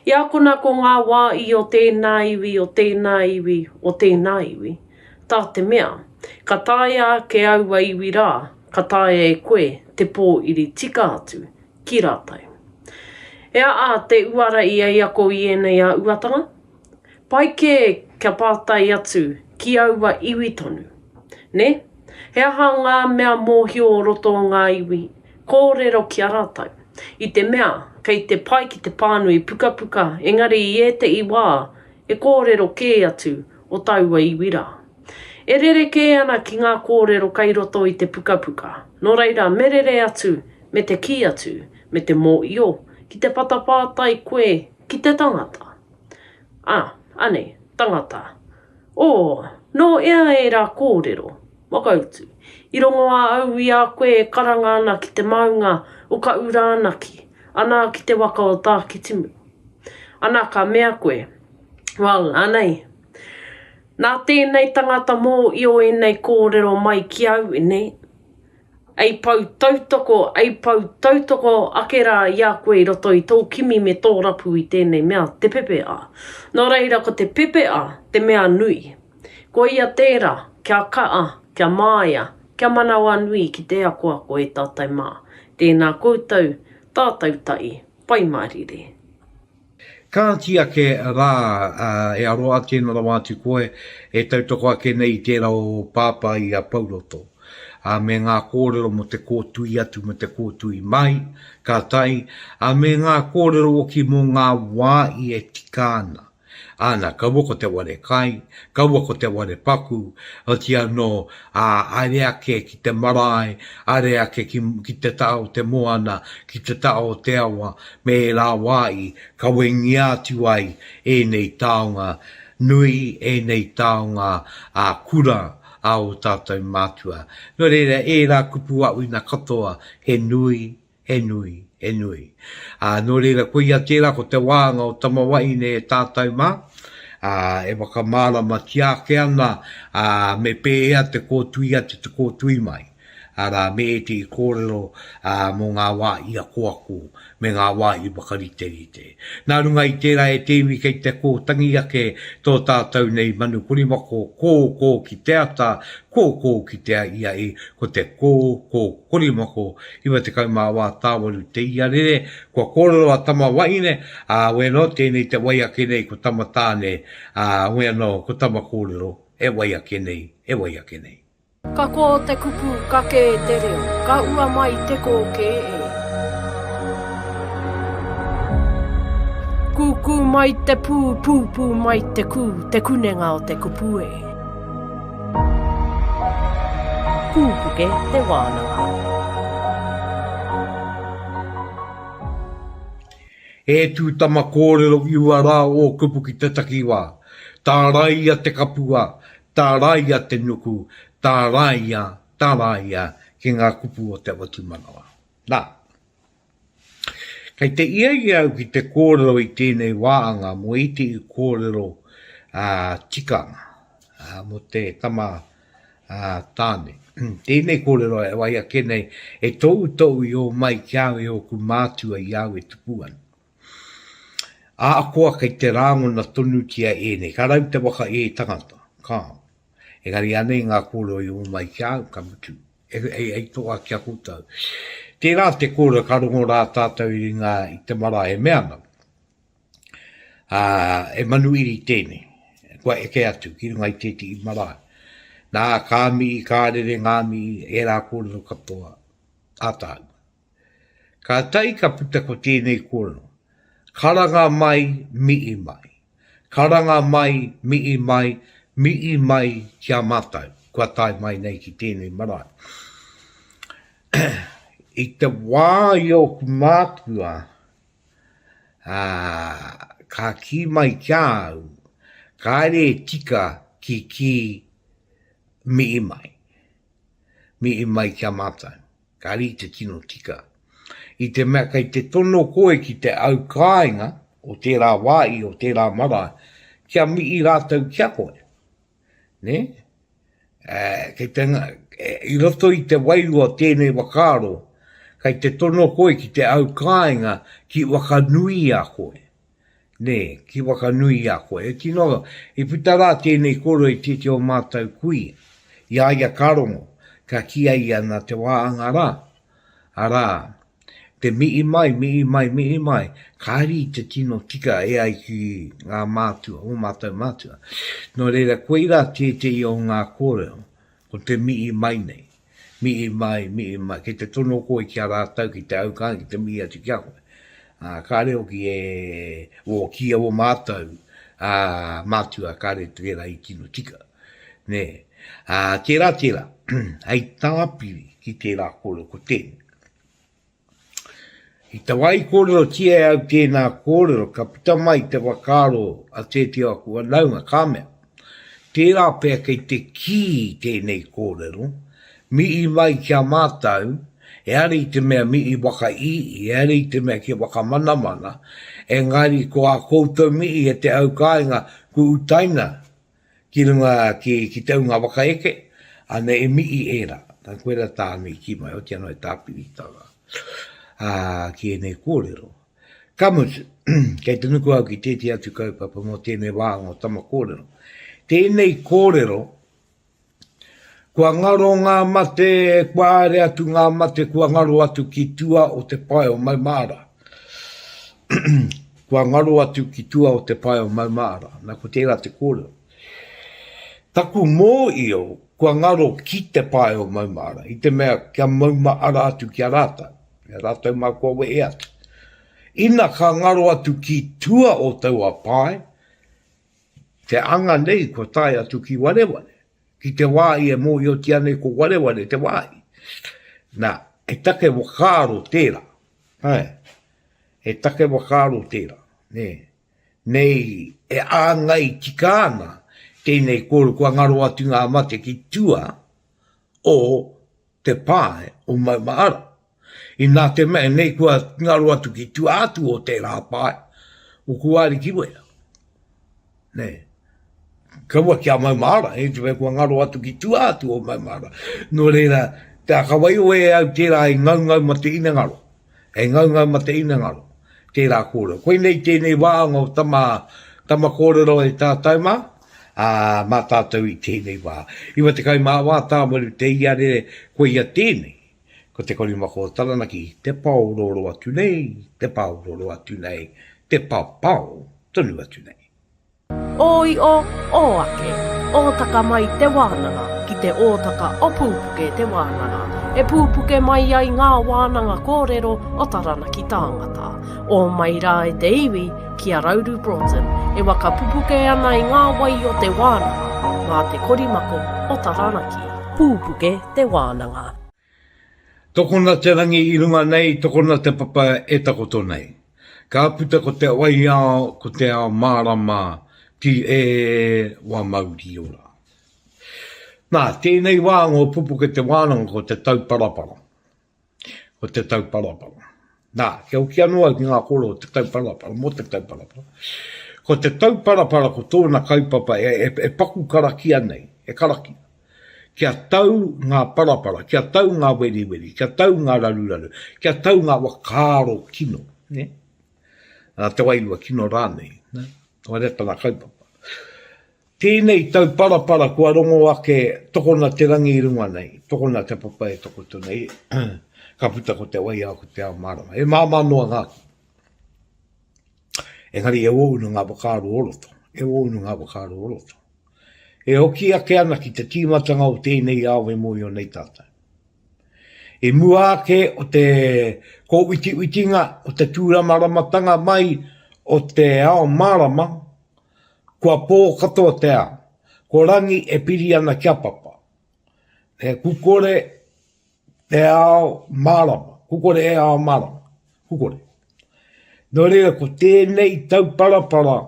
I akona ko ngā wā i o tēnā iwi, o tēnā iwi, o tēnā iwi. Tā te mea, ka taea ake aua iwi rā, ka taea e koe te pōiri tika atu ki rātou. E aa te uara i ei ako i ēnei āuatanga? Pai kē kia pātai atu ki aua iwi tonu. Nē? He aha ngā mea mōhio o roto o ngā iwi? Kōrero ki a rātou. I te mea, kei te pai ki te pānui pukapuka, engari i ētehi wā, e kōrero kē atu o taua iwi rā. E rerekē ana ki ngā kōrero kei roto i te pukapuka. Nō reira, me rere atu, me te kī atu, me te mōio, ki te patapātai koe ki te tangata. Ā, anei, tangata. Ō, nō ea ērā kōrero? Whakautu. I rongo a au i a koe e karanga ana ki te maunga o Kaʻurānaki, anā ki te waka o Tākitimu. Ana ka mea koe, Well, anei. Nā tēnei tangata mōio ēnei kōrero mai ki au, nē? Ei pou tautoko, ei pou tautoko ake rā i a koe i roto i tō kimi me tō rapu i tēnei mea, te pepe'a. Nō reira ko te pepe'a te mea nui. Koia tērā, kia ka'a, kia māia, kia manawanui ki te akoako e tātou mā. Tēnā koutou, tātou ta'i, Pai mārire. Kāti ake rā, e aroha tēnā rawa atu koe, e tautoko ake nei i tērā o Pāpā i a Pouroto, ā, me ngā kōrero mō te kōtui atu me te kōtui mai, ka tae, ā, me ngā kōrero hoki mō ngā wā i e tika ana. Āna, kaua ko te ware kai, kaua ko te ware paku, oti anō, ā, haere ake ki te marae, haere ake ki, ki te taha o te moana, ki te taha o te awa, me ērā wā i kawengia atu ai ēnei taonga nui, ēnei taonga ā kura a ō tātou mātua. Nō reira, ērā kupu āwhina katoa, he nui, He nui, he nui. Ā, nō reira, koia tērā ko te wāhanga o Tama Wahine e tātou mā, ā, e whakamāramatia ake ana, ā, me pēhea te kōtui atu, te kōtui mai, arā, me ētehi kōrero, ā, mō ngā wā i akoako me ngā wā i whakariterite. Nā runga i tērā e te iwi kei te kōtangi ake tō tātou nei manu korimako, kō, kō ki te ata, kō, kō ki te aʻiaʻi, ko te kō, kō korimako 94 tāwaru te iarere, kua kōrero a Tama Wahine, ā, wēnō, tēnei te wai ake nei ko Tama Tāne, ā, wēnō, ko Tama Kōrero, e wai ake nei, e wai ake nei. Ka kō te kupu, ka kē te reo, ka ua mai te kōkē e. Kūkū mai te pū, pūpū mai te kū, te kunenga o te kupu e. Pūpuke te wānanga. E tū tama kōrero i ua rā ō kupu ki te takiwā. Tāraia te kapua, Tāraia te nuku, tāraia, tāraia ki ngā kupu o Te Awatumanawa. Nā, kei te iaia au ki te kōrero i tēnei wāanga mō ētehi kōrero tikanga mō te tama tāne. Tēnei kōrero e wai ake nei e tōutou i ō mai ki a au e ōku mātua i a au e tupu ana. Ahakoa kei te rāngona tonutia ēnei, ka rau te waka e tangata, kāo. Engari anei ngā kōrero i homai ki a au, ka mutu, hei toa ki a koutou. Tērā te kōrero ka rongo rā tātou i runga i te marae e mea ana, ā, e manuiri tēnei, kua eke atu ki runga i tētehi marae. Nā, ka mihi, ka rere ngā mihi, ērā kōrero katoa, ātaahua. Kātahi ka puta ko tēnei kōrero, Karanga mai, mihi mai. Karanga mai, mihi mai, mihi mai ki a mātou kua tae mai nei ki tēnei marae. I te wā i ōku mātua, ā, ka kī mai ki a au, kāre e tika ki kī mihi mai, mihi mai ki a mātou. Ka rite tino tika. I te mea kei te tono koe ki te au kāinga o tērā wāhi, o tērā marae, kia mihi rātou ki a koe. Nē? Kei te, i roto i te wairua o tēnei whakaaro, kei te tono koe ki te au kāinga ki whakanui i a koe. Nē, ki Wakanui i a koe. E tino, i puta rā tēnei kōrero i tētehi o mātou kuia, i a ia ka rongo, ka kī a ia nā te wā anga rā, arā, te mihi mai, mihi mai, mihi mai, kāre i te tino tika e ai ki ngā mātua, ō mātou mātua. Nō reira, koirā tētehi o ngā kōrero, ko te mihi mai nei. Mihi mai, mihi mai, kei te tono koe ki a rātou, ki te aukāinga, ki te mihi atu ki a koe. Ā, kāre hoki e, o, ki ō mātou, ā, mātua, kāre tērā i tino tika. Nē. Ā, tērā, tērā, hei tāpiri ki tērā kōrero ko tēnei. I te wā i kōrerotia e au tēnā kōrero, ka puta mai te whakaaro a tētehi o aku whanaunga, ka mea, Tērā pea kei te kī tēnei kōrero, mihi mai ki a mātou, ehara i te mea mihi whakai'i, ehara i te mea kia whakamanamana, engari ko ā koutou mihi e te au kāinga ku utaina ki runga ki, ki te unga whakaeke, ana e mihi ērā. Nā, koirā tāna i kī mai, oti anō e tāpiritanga ā, ki ēnei kōrero. Ka mutu, kei te nuku au ki tētehi atu kaupapa mō tēnei wāhanga o Tama Kōrero. Tēnei kōrero, kua ngaro ngā mate, kua haere atu ngā mate, kua ngaro atu ki tua o te pae o Maumahara. Kua ngaro atu ki tua o te pae o Maumahara. Na, ko tērā te kōrero. Taku mōio, kua ngaro ki te pae o Maumahara, i te mea kia maumahara atu ki a rātou, ki a rātou mā kua wehe atu. Ina ka ngaro atu ki tua o taua pae, te anga nei kua tae atu ki Wareware, ki te wāhi e mōhiotia nei ko Wareware te wāhi. Na, he take whakaaro tērā. Āe, he take whakaaro tērā, nē. Nei e āngai tika ana tēnei kōrero kua ngaro atu ngā mate ki tua o te pae o Maumahara. Inā te mea nei kua ngaro atu ki tua atu o tērā pae o Kuarikiwea. Nē. Kaua kia maumahara, e te mea kua ngaro atu ki tua atu o maumahara. Nō reira, te aka waio e au tērā i ngaungau ma te inengaro. E ngaungau ma te inengaro, tērā kōrero. Koinei tēnei wāhanga o tama, tama kōrero e tātou mā, ā, mā tātou i tēnei wā. 94 tāwaru te iarere, koia tēnei. Ko te korimako o Taranaki, te paororo atu nei, te paororo atu nei, te papao tonu atu nei. Ō io, ō ake, ōtaka mai te wānanga ki te ōtaka o Pūpuke te wānanga, e pūpuke mai ai ngā wānanga kōrero o Taranaki tāngata. Ō mai rā e te iwi ki a Rauru Broughton e waka pupuke ana i ngā wai o te wānanga mā te korimako o Taranaki. Pūpuke te wānanga. Tokona te rangi i runga nei, tokona te papa e takoto nei. Ka puta ko te wai ao, ko te ao mārama, ki e wa mauri ora. Nā, tēnei wā ngō pupuke te wānanga ko te tauparapara. Ko te tauparapara. Nā, kia hoki anō au ki ngā kōrero o te tauparapara, mō te tauparapara. Ko te tauparapara ko tōna kaupapa e, e, e paku karakia nei, e karakia. Kia tau ngā parapara, kia tau ngā weriweri, kia tau ngā raruraru, kia tau ngā whakaaro kino, nē? Nā te wairua kino rānei, nē? Warea tana kaupapa. Tēnei tauparapara kua rongo ake tokona te rangi i runga nei, tokona te papa e takoto nei, ka puta ko te waiao, ko te ao mārama. E māmā noa ngā kī. Engari e ōunu ngā whakaaro o roto, e ōunu ngā whakaaro o roto. E hoki ake ana ki te tīmatanga o tēnei ao e mōhio nei tātou. I mua ake o te kōwitiwitinga, o te tūramaramatanga mai o te ao mārama, kua pō katoa te ao. Ko Rangi e piri ana ki a Papa. He kukore te ao mārama, kukore e ao mārama, kukore. Nō reira, ko tēnei tauparapara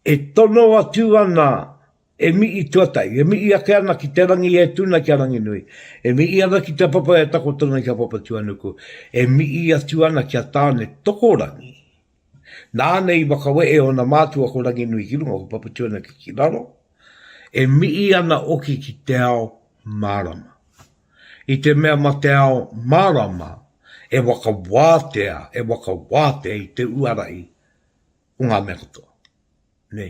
E tono atu ana e mihi tuatahi, e mihi ake ana ki te rangi e tuna ki a Ranginui, e mihi ana ki te papa e takoto nei ki a Papatuanuku, e mihi atu ana ki a Tāne Tokorangi. Nāna i whakawehe ōna mātua ko Ranginui ki runga, ko Papatuanuku ki raro, e mihi ana hoki ki te ao mārama. I te mea ma te ao mārama e whakawātea, e whakawātea i te uarahi o ngā mea katoa. Nē,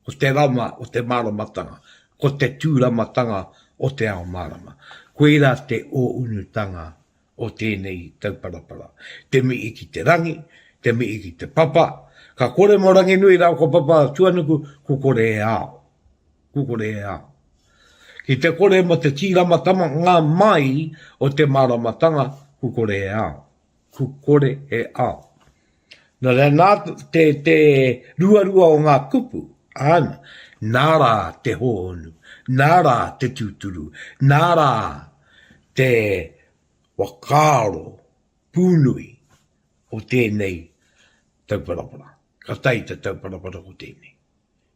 ko te rama o te māramatanga, ko te tūramatanga o te ao mārama. Koirā te ōunutanga o tēnei tauparapara. Te mihi ki te rangi, te mihi ki te papa, ka kore mō Ranginui rāua ko Papa Tuanuku, ko kore e ao. Ko kore e ao. Ki te kore mō te tīramatanga mai o te māramatanga, ko kore e ao. Ku kore e ao. Nā reira, nā te, te ruarua o ngā kupu, āna, nā rā te hōhonu, nā rā te tūturu, nā rā te whakaaro pūnui o tēnei tauparapara. Ka tae te tauparapara ko tēnei.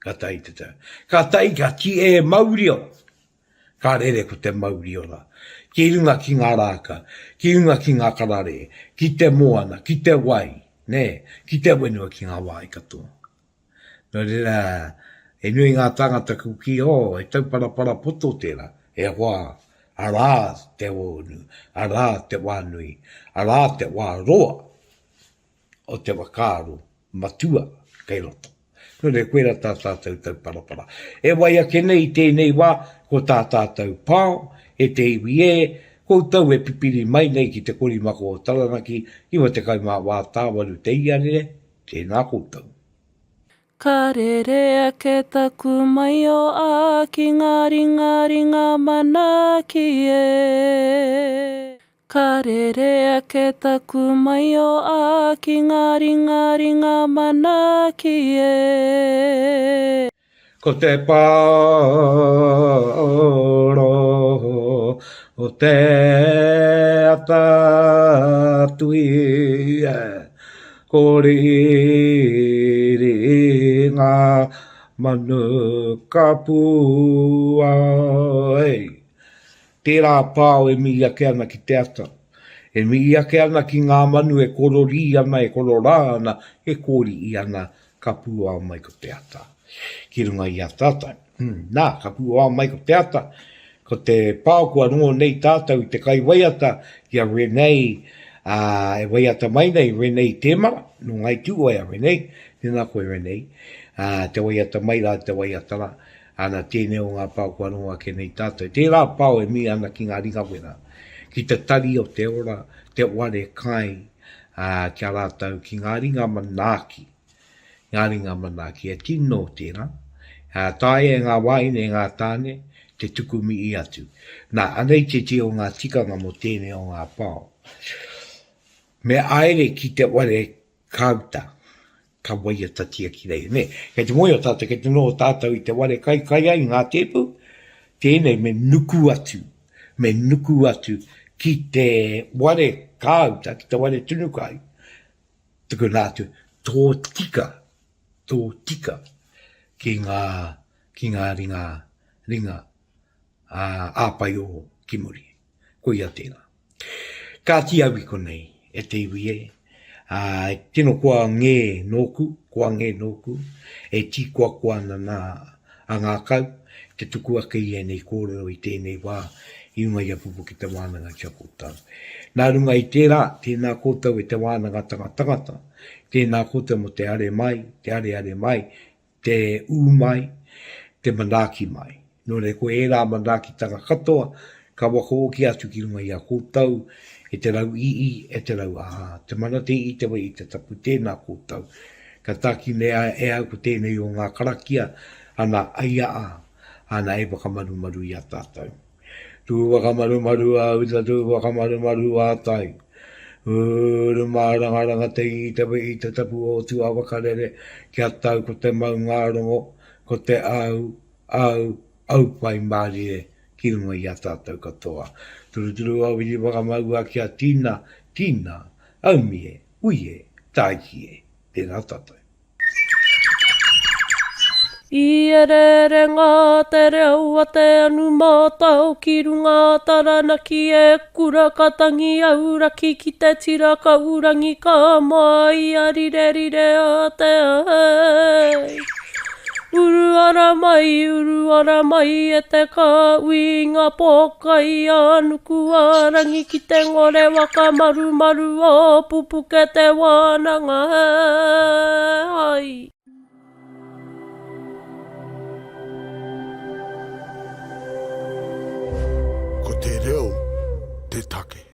Ka tae te tau. Ka tae ka ki e mauri ora. Ka rere ko te mauri ora. Ki runga ki ngā rākau, ki runga ki ngā karare, ki te moana, ki te wai, nē, ki te whenua, ki ngā wāhi katoa. Nō reira, he nui ngā tāngata ku kī, oh, he tauparapara poto tērā, e hoa, arā te ōnu, arā te wā nui, arā te wā roa o te whakaaro matua kei roto. Nō reira, koirā tā tātou tauparapara. E wai ake nei i tēnei wā, ko tā tātou pao, e te iwi e, koutou e pipiri mai nei ki te korimako o Taranaki, 94 tāwaru te iarere, tēnā koutou. Ka rere ake taku maio a ki ngā ringaringa manaaki e. Ka rere ake taku maio a ki ngā ringaringa manaaki e. Ko te paoro o te ata tuia, ko riri ngā manu kapua. Tērā pao e mihi ake ana ki te ata, e mihi ake ana ki ngā manu e kororī ana, e kororā ana, e kōriʻi ana, ka pūao mai ko te ata ki runga i a tātou. Nā, ka pūao mai ko te ata, ko te pao kua rongo nei tātou i te kaiwaiata ki a Renee, ā, e waiata mai nei, Renee Temara, nō Ngāi Tūhoe a Renee, tēnā koe Renee, ā, te waiata mai rā, te waiata rā. Ana, tēnei o ngā pao kua rongo ake nei tātou. Tērā pao e mihi ana ki ngā ringawera, ki te tari o te ora, te ware kai, ā, ki a rātou, ki ngā ringa manaaki. Ngā ringa manaaki, he tino tērā. Ā, taea e ngā wāhine, e ngā tāne, te tuku mihi atu. Nā, anei tētehi o ngā tikanga mō tēnei o ngā pao. Me aere ki te ware kāuta, ka waiatatia ki reira, nē. Kei te mōhio tātou, kei te noho tātou i te ware kai kai ai ngā tēpu, tēnei me nuku atu, me nuku atu ki te ware kāuta, ki te ware tunu kai, tukuna atu tō tika, tō tika ki ngā, ki ngā ringa, ringa ā, āpai o ki muri. Koia tērā. Kāti au i konei, e te iwi e, ā, tino koa ngē nōku, koa ngē nōku, e tīkoakoa ana nā a ngākau, te tuku ake i ēnei kōrero i tēnei wā i runga i a Pupuke Te Wānanga ki a koutou. Nā runga i tērā, tēnā koutou e te wānangatanga tangata, tēnā koutou mō te are mai, te areare mai, te ū mai, te manaaki mai. Nō reira, ko ērā manaakitanga katoa ka whakahoki atu ki runga i a koutou, e te rau ii, e te rau ā, te mana te ii, te wai i te tapu, tēnā koutou. Ka tākine e au ko tēnei o ngā karakia, ana ai a, ana e whakamarumaru i a tātou. Tū whakamarumaru a uta, tū whakamarumaru a tai. Uru mārangaranga te ii, te wai i te tapu o Tuawakarere, kia tau ko te maungārongo, ko te au, au, au pai mārire ki runga i a tātou katoa. Turuturu au i whakamaua kia tina, tina, aumie, uie, tāiki e. Tēnā tātou. I ereerenga te reo a te anu mātao ki runga Taranaki e kura ka tangi auraki ki te tira kaurangi ka māia rirerire a te ai. Uru ara mai, uru ara mai e te kāhui i ngā pōkai a Nukuārangi ki te ngore waka marumaru o Pupuke te wānanga hai.